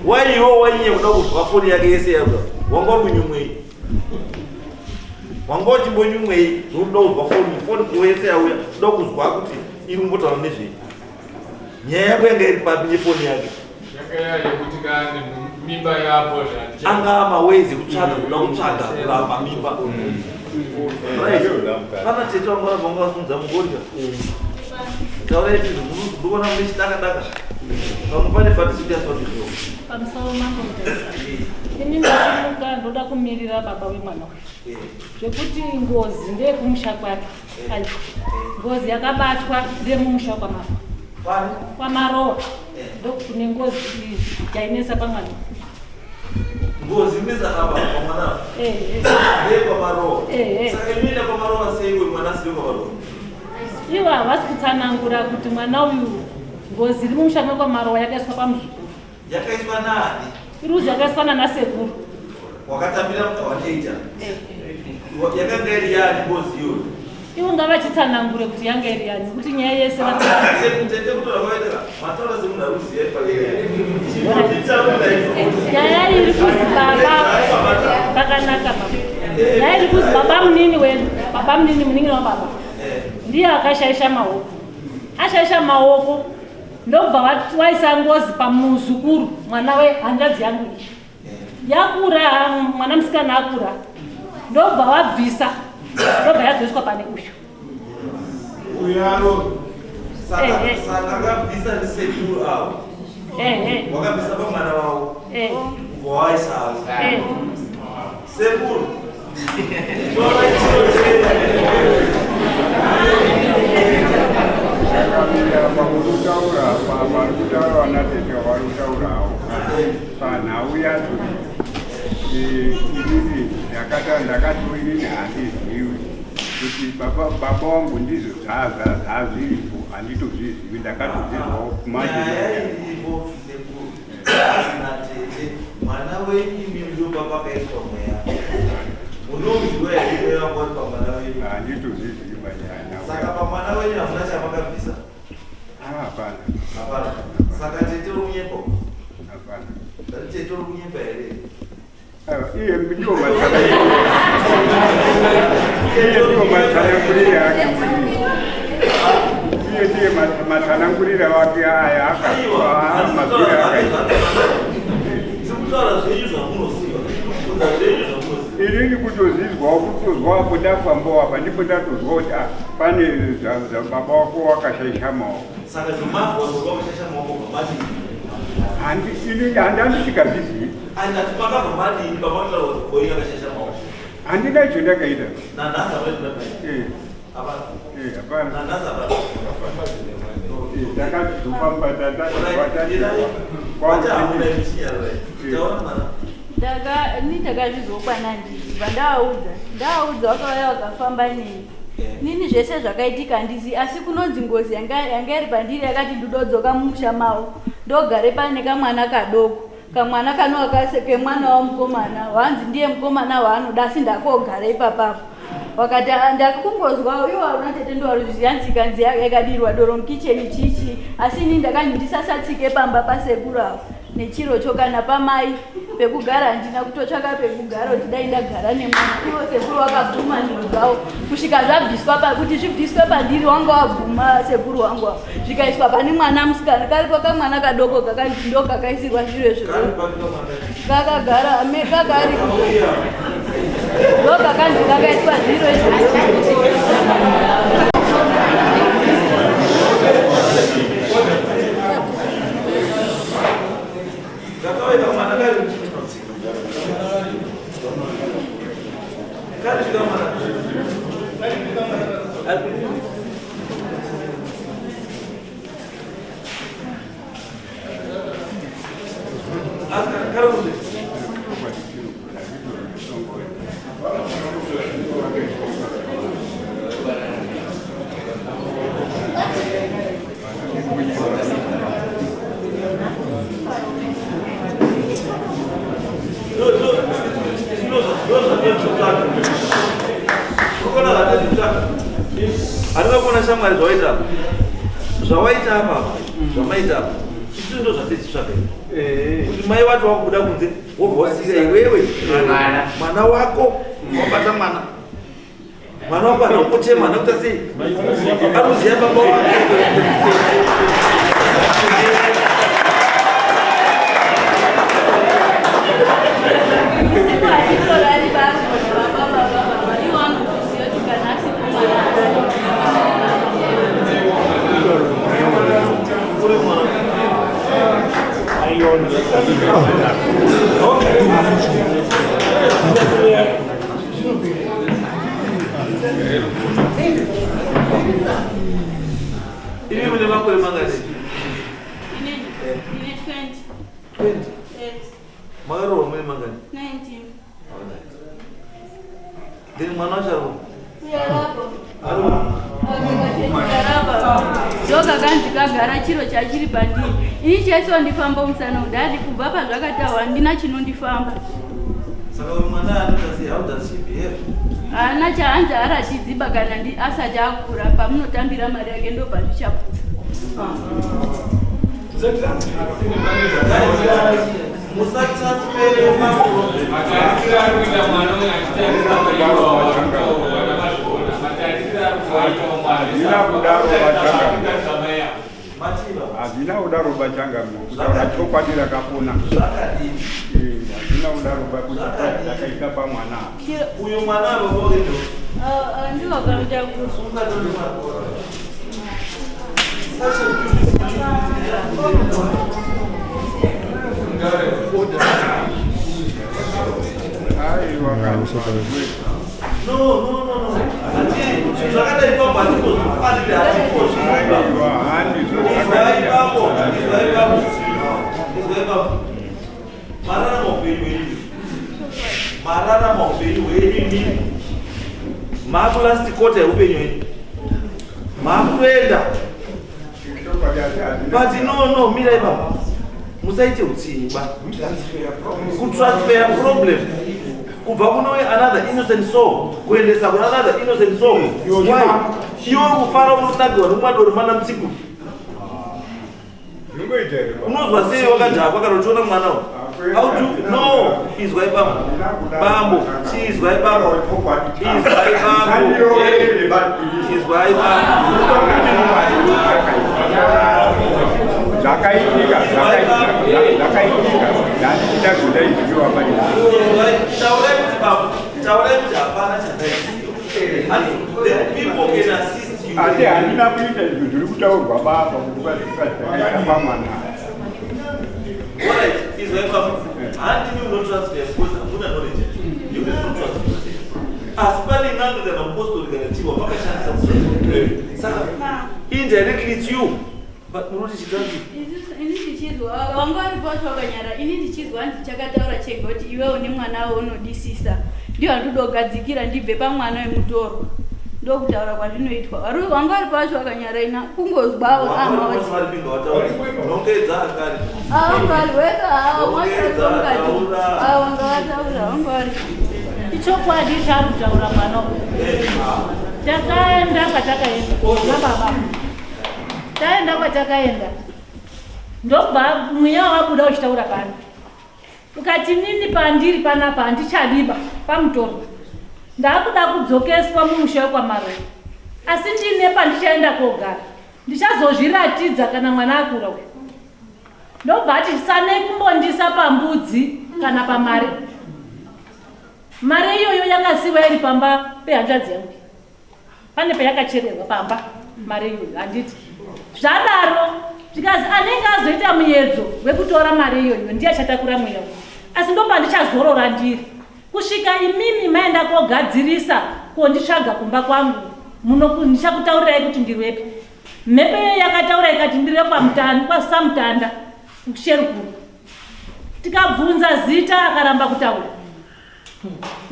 Why iwewe wainyanya kuda kuzwa foni yake yese yakuda? Wanga uri kunyumwei? Wanga uchimbonyumwei zvekuda kuzwa foni foni yese yauya kuda kuzwa kuti iri kumbotaura nezvei? Nyaya yako yanga iri papi nefoni yake? Yanga yekuti kana mimba yapo zvandicha. Anga maways ekutsvaga kuda kutsvaga kuramba mimba. Right. Pana tete vangu vanga vasunza mugorya. Taurai izvi ndikuona mune chidaka daka. Pamwe pane participants vazvizvo. Pamusoro mambo Mutasa. Ini ndasimuka ndoda kumirira baba wemwana uyu. Zvekuti ngozi ndeyekumusha kwake. Ai. Ngozi yakabatwa ndeyemumusha kwamama. Kwamarowa. Ndokune ngozi iyi yainetsa pamwana. Ngozi inetsa apa pamwana. Ndeyekwamarowa. Saka inoenda kwamarowa sei uyu mwana asiri kwamarowa? Ivo havasi kutsanangura kuti mwana uyu ngozi iri mumusha mekwamarowa yakaiswa pamuzukuru. Yakaiswa nani? Iri yakaiswa nanasekuru. Wakatambira wakaita. Yakanga iri yani ngozi iyoyo? Ivo ngavachitsanangure kuti yanga iri yani kuti nyaya yese Tete kutora kwakaita mataura semunhu ari kuziva ipapo. Nyaya iri kuzi baba pakanaka baba. Nyaya iri kuzi baba munini wedu, baba munini munin'ina wababa. Ndiye akashaisha maoko. Ashaisha maoko ndobva waisa ngozi pamuzukuru mwana wehanzvadzi yangu iyi. Yakura mwana musikana akura ndobva wabvisa ndobva yazoiswa pane uyu. Uyaro saka akabvisa ndisekuru avo. Wakabvisa pamwana wavo. Ubva waisa avo. Sekuru. Tora chiro chenyu. Ndakamira pakutaura vari kutaura vanatete vari kutaurawo panhau yacho inini ndakati inini handizivi kuti baba wangu ndizvo zvazviripo handitozvizivi ndakatozvizwawo manje. Nyaya iripo sekuru. Asina tete mwana wenyu imimi ndo baba akaiswa mweya. Munoziva here mweya wangu uri pamwana wenyu? Handitozvizivi panyaya. Saka pamwana wenyu hamuna chamakabvisa? Hapana. Hapana. Saka tete uri kunyepa? Hapana. Ndati tete uri kunyepa here? Iye ndiwo matsanangurire ake mwini. Iye ndiye matsanangurire wake aya akamabvira akaita. Tikutaura zvenyu zvamunoziva. Kubvunza zvenyu zvamunoziva. Inini kutozvizwawo kutozwa apo ndafambawo apa ndipo ndatozwa kuti pane baba wako wakashaisha maoko. Saka zvomazwa baba wakashaisha maoko pamadini? Inini handandisingazvizivi. Andati makabva madini baba vanotaura kuti boyi akashaisha maoko. Handina icho ndakaita. Nanhasi hapana ndakaita. Hapana. Hapana. Nanhasi hapana. Ndakazofamba Ni ndakazvizwa kwanandibva ndavaudza ndavaudza vakauya vakafamba neni. Nini zvese zvakaitika handizi asi kunonzi ngozi yanga iri pandiri yakati ndodzoka mumusha mavo ndogare pane kamwana kadoko kamwana kanova kemwana wamukomana wanzi ndiye mukomana waanoda asi ndakogara ipapapo. Wakati ndakungozwa iwo aruna tete ndowaruzviziva nzi ikanzi yakadirwa doro mukicheni chichi asi ini ndakanzi ndisasatsike pamba pasekuru avo nechirocho kana pamai pekugara handina kutotsvaka pekugara kuti dai ndagara nemwana. Ivo sekuru vakabvuma zvinhu zvavo kusvika zvabviswa kuti zvibviswe pandiri wanga wabvuma sekuru wangu avo zvikaiswa pane mwana musikana karipo kamwana kadoko kakanzi ndo kakaisirwa zviro izvo kakagara kakari ndo kakanzi kakaiswa zviro izvo. Handina kuona shamwari zvawaita apa. Zvawaita apa apa, zvamaita apa. Isu ndo zvatechitsvaga. Kuti mai wacho wakubuda kunze wobva wasiira iwewe mwana wako wabata mwana. Mwana wako anokuchema anokuita sei? Anoziva baba wake. Usiku hatitorari basi baba baba baba iwo anokuziva kuti kana asipo mwana Imi mune makore mangani? Inini ndine 20. 20. Yes. Makaroorwa mune mangani? 19. Alright. Then mwana wacho ari Uyarapa. Ari Ndokakanzi kagara chiro chachiri pandiri. Ini chese ndifamba musana udadi kubva pazvakataurwa handina chinondifamba. Saka uyu mwana anoita sei? How does she behave? Haana chaanzi aratidziba kana ndi asati akura pamunotambira mari yake ndopazvichaputsa. Musatransfere maproblem. Matarisiro ari kuita mwana uyu achitarisa maiwa warikutaurwa namazviona. Matarisiro ari kuwaitawo mwana. Hazvina kudaro Kutarisa mai avo. Hazvina kudaro bachangamire kutaura chokwadi rakapona. Hazvina kudaro ba kuti zvakaita pamwana. Uyu mwana anovoke ndo. Ndiwo kamutakura. Aiwa kana. No, no, no, no. Hati zvakadai ipapo hatikofanira hatikozviipa. Aiwa handizvo Izwai ipapo, izwai ipapo. Izwai ipapo. Mararama upenyu hwenyu. Mararama upenyu hwenyu imimi. Maakulasti kota yeupenyu hwenyu. Maakutoenda. But no, no, mira ipapo. Musaite utsinye ba. Kutransfer problem. Kubva kuno another innocent soul kuendesa kuna another innocent soul. Why? Iwe uri kufara unotagirwa nemwadoro mana mutsiku. Zvingoita here baba? Unozwa sei wakadhakwa kana uchiona mwana uyu? How do no izwai bambo. Bambo, chiizwai bambo. Izwai bambo. Izwai bambo. Zvakaitika, zvakaitika, zvakaitika. Ndandichida kuda izviwa pai. Taurai kuti bambo, taurai kuti hapana chandaiziva. And the people can assist you. Asi handina kuita izvo zviri kutaurwa baba kuti zvakaita pamwana. Alright, izwai bambo. Handini unotransfer because hamuna knowledge. You cannot transfer. Asi pane n'anga kana mupostori kana chiwa vakashandisa kusoro. Saka indirectly it's you. But munoti chitransfer. Ini ndichizwa wanga uri pacho wakanyara ini ndichizwa hanzi chakataura chega kuti iwe une mwana waunodisisa ndiyo handidogadzikira ndibve pamwana wemutorwa ndokutaura kwazvinoitwa wanga uri pacho wakanyara ina kungozwawo Nongedza akari. wanga vataura wanga vari Ichokwadi chaari kutaura mwana uyu. Takaenda kwatakaenda nababa. Taenda kwatakaenda. Ndobva mweya wabuda uchitaura pano. Ukati nini pandiri panapa handichadiba pamutorwa. Ndakuda kudzokeswa mumusha wekwaMaroi. Asi ndine pandichaenda kogara. Ndichazozviratidza kana mwana akura uyu. Ndobva ati sanei kumbondisa pambudzi kana pamari. Mari iyoyo yakasiwa iri pamba pehanzvadzi yangu. Pane payakachererwa pamba mari iyoyo handiti. Zvadaro zvikazi anenge azoita muedzo wekutora mari iyoyo ndiye achatakura mweya uyu. Asi ndopandichazorora ndiri. Kusvika imimi maenda kogadzirisa konditsvaga kumba kwangu. Ndichakutaurirai kuti ndiri wepi. Mhepo iyoyo yakataura ikati ndiri wekwamutanda, kwaSamutanda, kusherukuru. Tikabvunza zita akaramba kutaura.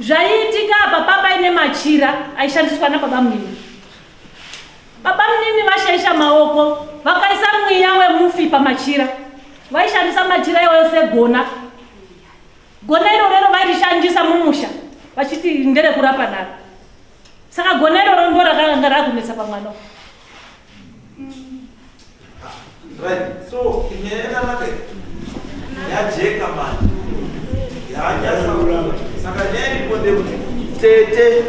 Zvaiitika apa papaine machira aishandiswa nababa munini. Baba munini vashaisha maoko vakaisa mweya wemufi pamachira. Vaishandisa machira iwayo segona. Gona iroro vairishandisa mumusha vachiti nderekurapa naro. Saka gona iroro ndo rakanga rakunetsa pamwana. Right. So nyaya yakanaka iyi. Yajeka manje. Yanyasa. Saka nyaya iripo ndeyekuti tete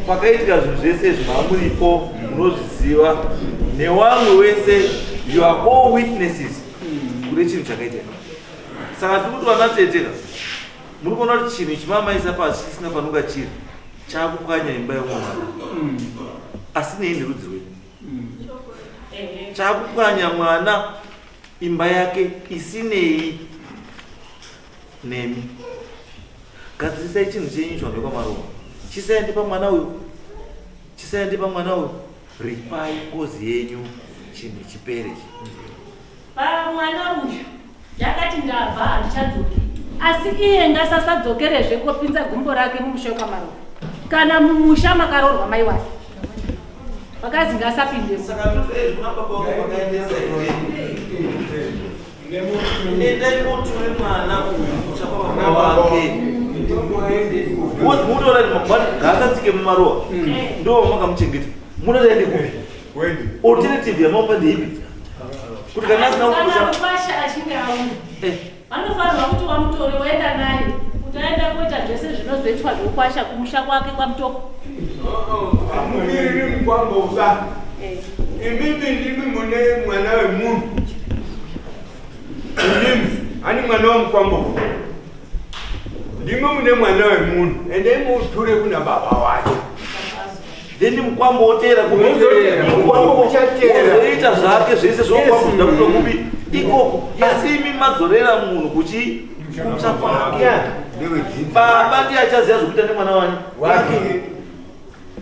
pakaitika zvinhu zvese izvi mamuripo munozviziva newamwe wese you are all witnesses kune chinhu chakaitika. Saka tiri kuti vana tete ka muri kuona kuti chinhu ichi mamaisa pasi chisingafaniri kunga chiri chakupwanya imba yemwana asi nei nerudzi rwenyu chakupwanya mwana imba yake isinei nemi. Gadzirisai chinhu chenyu icho vanhu chisaende pamwana uyu, chisaende pamwana uyu. Ripai ngozi yenyu chinhu chipere. Pamwana uyu yakati ndabva handichadzoki, asi iye ngasasadzokerezve kopinza gumbo rake mumusha wekwaMarowa kana mumusha makaroorwa mai wake vakazi ngasapindemo. Endai koture mwana uyu musha kwababa wake. Wozi munoona kuti mangwana ngaasatsike mumaruwa. Ndo makamuchengeta. Munoda aende kupi? Alternative yamamupa ndeipi? Kuti kana asina Kana kukusha mukwasha achinge auya vanofanirwa kuti wamutore woenda naye kuti aenda koita zvese zvinozoitwa zvokwasha kumusha kwake kwaMutoko. Hamumiriri mukwamboka. Imimi ndimi mune mwana wemunhu. Imimi hani mwana wamukwambo. Ndimi mune mwana wemunhu. Endai muture kuna baba wacho. Then mukwambo woteera Wozoteera. mukwambo Uchateera. wozoita zvake zvese zvokwambo zvida kutokupi ikoko, asi imi madzorera munhu kuchi kumusha kwake. Baba ndiye achaziva zvokuita nemwana wani Wake.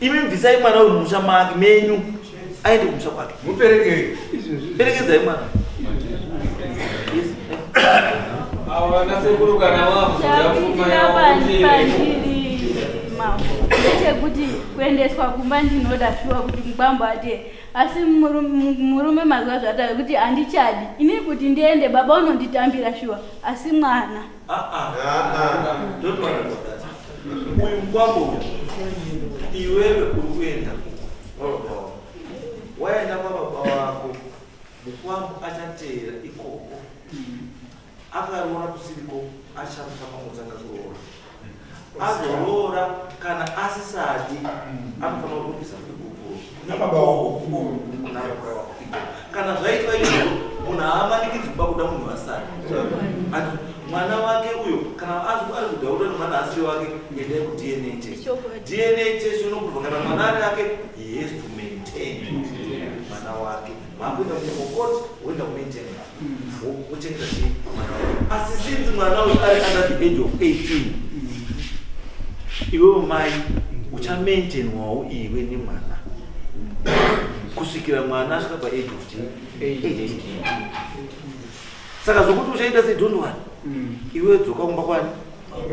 Imi bvisai mwana uyu mumusha make menyu aende kumusha kwake. Muperekei. Perekedzai mwana. Avo vanasekuru kana vakuzoda pfuma Chaitika yavo kuti pandiri mambo ndechekuti kuendeswa kumba ndinoda shuwa kuti mukwambo ate, asi murume mazuva zvataura kuti handichadi inini kuti ndiende, baba unonditambira shuwa, asi mwana Don't worry about that. Uyu mukwambo uyu, iwewe uri kuenda kwababa wako. Waenda kwababa wako, mukwambo achateera ikoko. Akaroora kusiriko, achamuka pamutanga kuroora. Azoroora kana asisadi, anofanira kuripisa gupuro Kuna baba wako. Kuna baba wako ikoko. Kana zvaitwa izvozvo, munhu haamanikidzwi kuba kuda munhu asadi. Ati mwana wake uyo kana ari kudhaura nemwana asiri wake, endai kuDNA test. DNA test inoprova kana mwana ari ake. He has to maintain mwana wake. Makuenda kucourt, woenda kumaintain, wochengeta chii mwana wake. Asi since mwana uyu ari under the age of 18, iwewe mai uchamaintainwawo iwe nemwana kusvikira mwana asvika paage of 18. Saka zvokuti uchaita sei, don't worry. Iwe dzoka kumba kwani,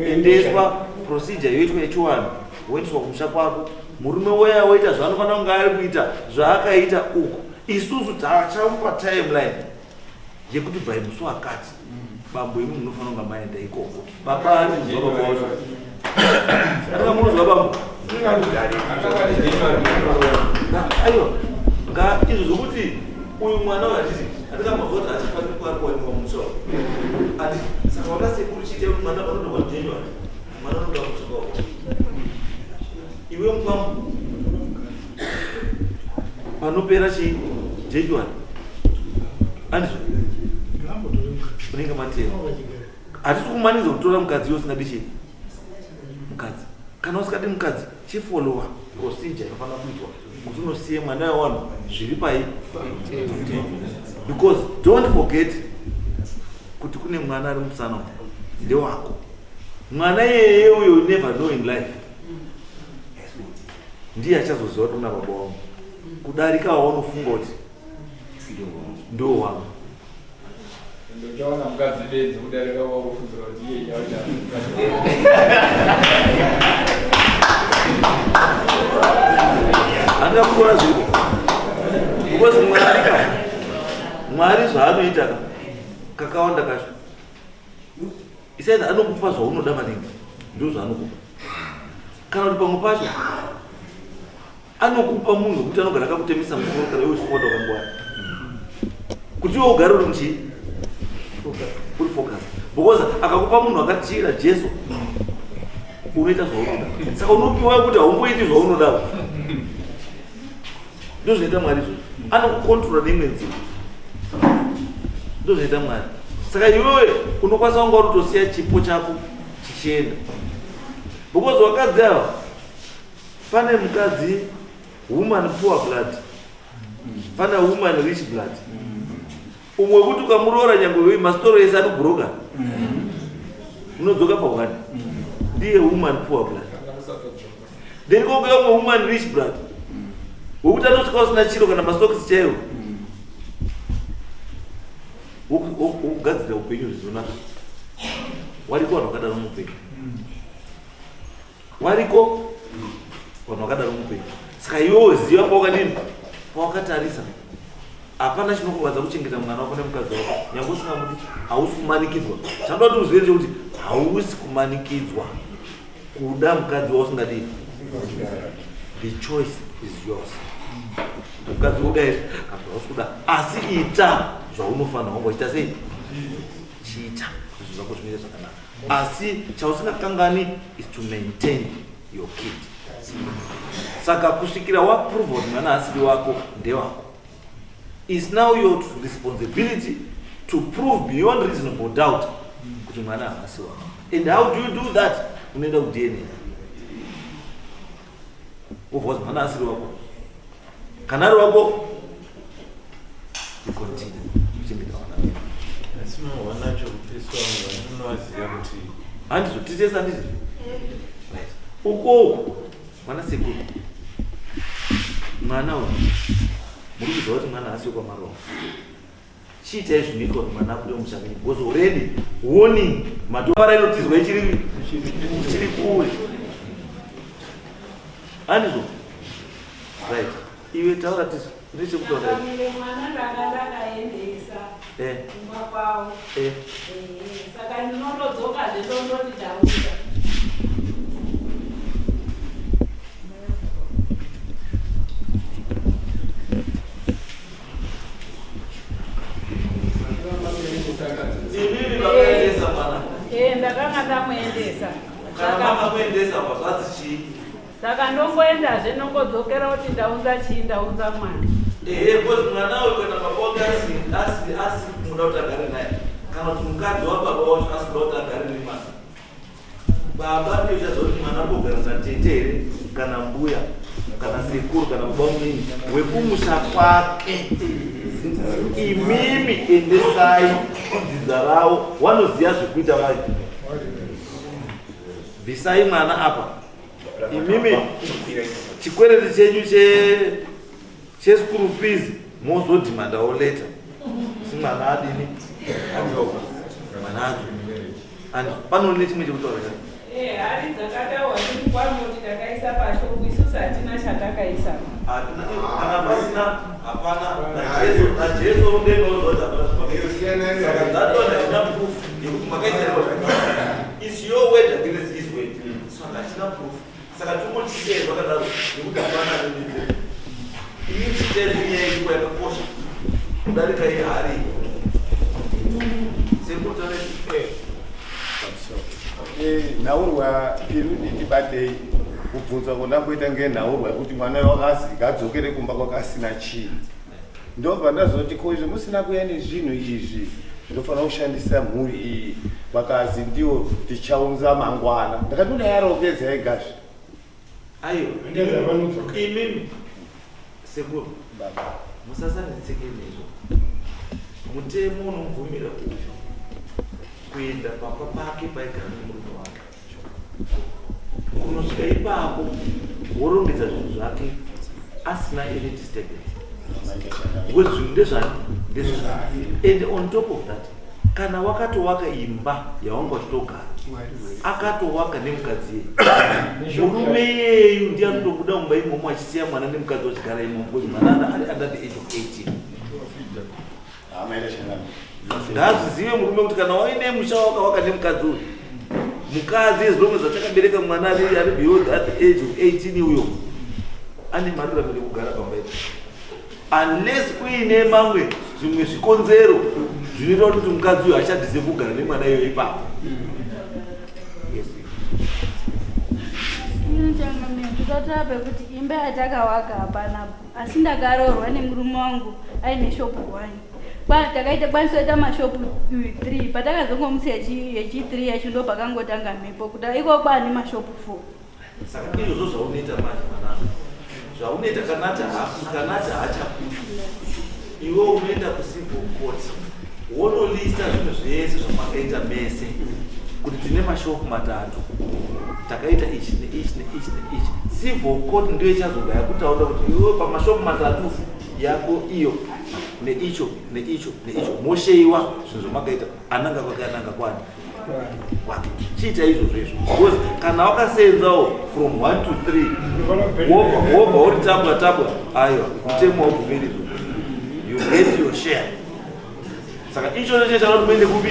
endeswa procedure yoitwa yechiwano, woendeswa kumusha kwako. Murume weya woita zvaanofanira kunge ari kuita zvaakaita uku. Isusu tachamupa timeline yekuti by musi wakati, bambo, imi munofanira kunge maenda ikoko. Baba ari kuzwa, baba wacho atinga munozwa bambo. Aiwa, nga izvo zvokuti uyu mwana uyu hatiti atingamazwa kuti achifaniri kuva ari kuwanikwa musha ati. Saka vana sekuru chiite kuti mwana panotorwa January, mwana unoda kumusha kwako. Iwe mukwambo, panopera chii January, andizvo unenge matera. Hatisi kumanikidza kutora mukadzi iwe usingadi chii mukadzi. Kana usingadi mukadzi, chifollowa procedure inofanira kuitwa kuti unosiye mwana wewanhu zviri pai, because don't forget kuti kune mwana ari musana umu, ndewako mwana iyeye uyo. You never know in life. Ndiye achazoziva kuti una baba wangu kudarika waunofunga kuti ndo wangu. Ndochaona mukadzi bedzi kudarika wakufungira kuti iye chaucha. Handingakuona zviripo because Mwari ka, Mwari zvaanoita ka kakawanda kacho isaidha anokupa zvaunoda maningi, ndo zvaanokupa. Kana kuti pamwe pacho anokupa munhu wekuti anogara akakutemesa musoro kana iwe uchifonda wakangwara, kuti iwe ugare uri muchii, uri focus, because akakupa munhu akatira Jesu unoita zvaunoda. Saka unopiwa kuti haumboiti zvaunoda. Ndo zvinoita Mwari izvozvo, anokukontrola neimwe nzira. Ndo zvinoita Mwari. Saka iwewe unokwanisa kunga urikutosiya chipo chako chichienda, because wakadzi ava, pane mukadzi woman poor blood, pane woman rich blood. Umwe wekuti ukamuroora nyangwe masitoro ese anobhuroka, unodzoka pahwani, ndiye woman poor blood. Then kokuya umwe woman rich blood wekuti anosvika usina chiro, kana masokisi chaiwo, wokugadzira upenyu zvinonaka. Wariko vanhu vakadaro muupenyu, wariko vanhu vakadaro muupenyu. Saka iwewe ziva pawakadini, pawakatarisa. Hapana chinokurwadza kuchengeta mwana wako nemukadzi wako nyange usingamudi. Hausi kumanikidzwa. Chanoda kuti uzive ndechekuti hausi kumanikidzwa kuda mukadzi wausingadii. The choice is yours. Mukadzi woda here kana kuti hausi kuda, asi ita zvaunofanira kunge uchiita. Sei chiita zvinhu zvako zvimire zvakanaka, asi chausingakangani is to maintain your kid. Saka kusvikira waprova kuti mwana asiri wako ndewako, is now your responsibility to prove beyond reasonable doubt kuti mwana haasi wako. And how do you do that? Unoenda kuDNA, wobva wazi mwana asiri wako. Kana ari wako, you continue kuchengeta vana vako. Asi wanacho kupiswa, unovaziva kuti Handizvo titese, handizvo? Right, uko uko mwana sekuru, mwana uyu muri kuziva kuti mwana asi wekwamarova. Chiitai zvinoitwa kuti mwana abude mumusha menyu, because already warning matovara inotizwa ichiri kure, handizvo? Right, iwe taura tizo ndechekutaura. Mire, mwana ndanga ndakaendesa kumba kwavo. Saka ndinondodzokazve ndondoti ndauya. Imimi vakaendesa mwana? Ndakanga ndamuendesa. Kana makamuendesa pazvadzi chii? Saka ndongoendazve ndongodzokera kuti ndaunza chii, ndaunza mwana. Ehe, because mwana uyu kana baba wake asi muda kuti agare naye, kana kuti mukadzi wababa wacho asikuda kuti agare nemwana, baba ndiyo chazoti mwana kogara natete here, kana mbuya, kana sekuru, kana baba munini wekumusha kwake. Imimi endesai kudzinza ravo, wanoziva zvekuita vayo. Bvisai mwana apa. Imimi chikwereti chenyu cheschool fees mozodhimandawo later. Si mwana adini, mwana adzo and panone chimwe chekutaura chako. Hari dzakataurwa ndiri takaisa pashopu, isusu hatina chatakaisa. Hatina, kana pasina hapana. NaJesu mudenga unozoti hapana zvimakaisa. Saka that one haina proof yekuti makaisa. Is your word against his word, saka hachina proof. Saka tingochitei zvakadaro nekuti hapana anemipo. Ii chitei nyaya iripo yakakosha kudarika yehari sekutare. Nhaurwa iri tibatei kubvunzwa kondamboita ngenhaurwa yekuti mwana wakazika adzokere kumba kwakasina chii. Ndobva ndazoti, ko izvi musina kuuya nezvinhu izvi zvinofanira kushandisa mhuri iyi? Vakazi ndiwo tichaunza mangwana. Ndakati kudai arongedza egazve. Aiwa, imimi sekuru, musasanetseke nezvo. Mutemo unomubvumira uyu kuenda pamba pake paigara nemurume wake. Kunosvika ipapo. Worongedza zvinhu zvake asina any disturbance. Because zvinhu ndezvani? Ndezvake. And on top of that, kana wakatowaka imba yawanga uchitogara, akatowaka nemukadzi iyeyu. Murume iyeyu ndiye anotobuda mumba imomo achisiya mwana nemukadzi wachigara imomo because mwana ari under the age of 18. Ngaazvizive murume kuti kana waine musha wakawaka nemukadzi uyu, mukadzi as long as achakabereka mwana ari beyond at the age of 18 uyo ane maruramiro ekugara pamba ipo, unless kuine mamwe zvimwe zvikonzero zvinoita kuti mukadzi uyu achadhise kugara nemwana iyoyo ipapo. Yes. Totataura pekuti imba yatakawaka hapana, asi ndakaroorwa nemurume wangu aine shopu 1. Takaita kwanisa kuita mashopu 3. Patakazongomusi yechi3 yacho ndo pakangotanga mhepo kuti iko kwaane mashopu 4. Saka izvozvo zvaunoita manje, mwanangu, zvaunoita, kanati haachakudi iwe, unoenda kucivil court, wonolista zvinhu zvese zvamakaita mese kuti tine mashopu matatu, takaita ichi neichi neichi neichi. Civil court ndiyo ichazobva yakutaura kuti iwe pamashopu matatu yako iyo neicho neicho neicho, mosheiwa zvinhu zvamakaita, ananga kwake, ananga kwani kwake. Chiita izvozvo izvo, because kana wakasenzawo from 1 to 3, wobva uri tabwa tabwa, aiwa, mutemo waubvumiri izvozvo. You get your share. Saka ichocho chechada kuti muende kupi?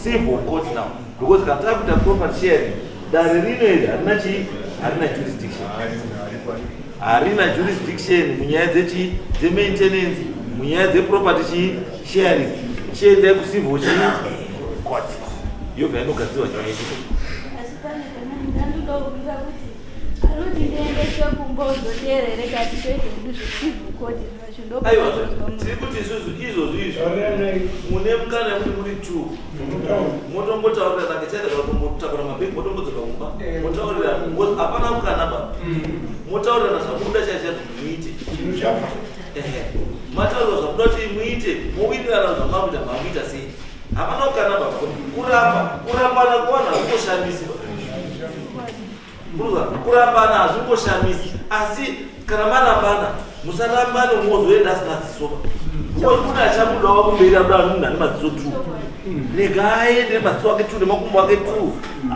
Civil court now, because kana takuita property sharing, dare rino iri harina chii? Harina jurisdiction, harina jurisdiction munyaya dzechi dzemaintenance, munyaya dzeproperty chii sharing. Chiendai kucivil chii court, yobva yanogadzirwa nyaya yedu. Asi pane pandandoda kubvunza kuti anoti ndiendeswe kumba uzoteera here kati toite zvedu zvecivil court zvacho? Aiwa, tiri kuti isusu izvozvo izvi mune mukana yekuti muri two motombotaurirana kechaita kana kutombotakura mabhegi, motombodzoka kumba, motaurirana, because hapana mukana ba. Motaurirana zvamunoda chaizvo kuti muite. Ehe, mataurira zvamunoda kuti muite, mowirirana zvamakuita, makuita sei. Hapana kukana ba. Kuramba, kurambana kuvanhu hazvingoshamisi. Kuruzwa, kurambana hazvingoshamisi, asi kana marambana musarambane mwozoenda asina dziso, because kune achabudawo kumberi abuda munhu ane madziso two. Rega aende nemadziso ake two nemakumbo ake two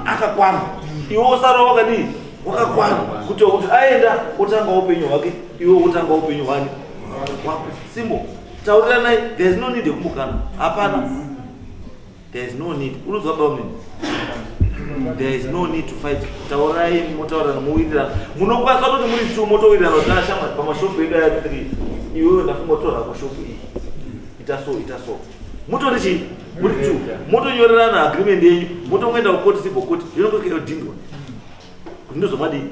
akakwana, iwe usara wakadii? Wakakwana, kuti aenda otanga upenyu hwake, iwe wotanga upenyu hwani hwako. Simple. Tauriranai. There is no need yekumukana, hapana. There is no need. Unozwa baba mini? There is no need to fight. Taurai, motaurirana, mowirirana. Munokwanisa kutoti muri two motowirirana kuti ashamwari, pamashopu edu aya three, iwewe ndafunga kutora kushopu iyi, ita so, ita so. Mutori chii? Muri two motonyorerana agreement yenyu, motongoenda kukoti, civil court, yonongokeyodhindwa kuti ndozvamadii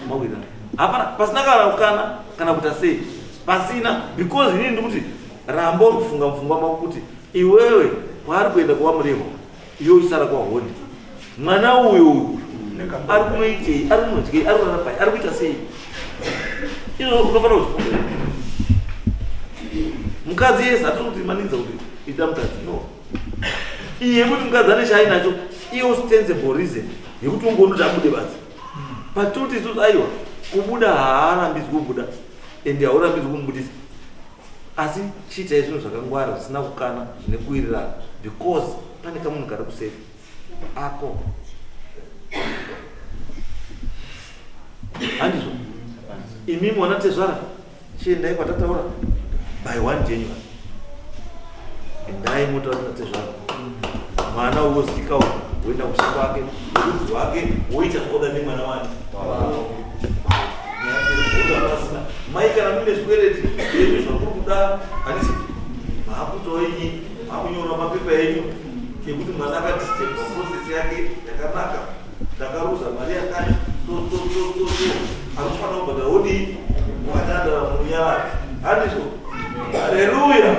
mawirirana. Hapana pasina kana kukana kana kuita sei, pasina, because inini ndikuti ramba uri kufunga mupfungwa mako kuti iwewe kwaari kuenda kuwaMurehwa, iwe uchisara kwaHonde, mwana uyu uyu ari kunoitei? Ari kunodyei? Ari kurara pai? Ari kuita sei? Izvo unofanira kuzvifunga. Mukadzi yese hatiri kuti maninza kuti ita mukadzi, no. Iye yekuti mukadzi ane chaainacho iyo sensible reason yekuti ungonoti abude badzi patoti isusu, aiwa, kubuda haarambidzwi kubuda, ende haurambidzwi kumubudisa, asi chiitai zvinhu zvakangwara, zvisina kukana, zvine kuwirirana, because pane kamunhu kari kuseri ako, handizvo? Imimi wana tezvara, chiendai kwatataura by 1 January. Endai motaura natezvara, mwana wozika woenda kusha kwake, rudzi rwake, woita zvaoda nemwana wani pasina mai. Kana muine zvikwereti zvenyu zvamuri kuda, handiti maakutoinyi, maakunyora mapepa enyu ekuti mwana akadisturba process yake yakanaka, ndakaruza mari yakati so so so so so, anofanira kubhadhara, wodii, wakatandara munyarara, handizvo? Haleluya.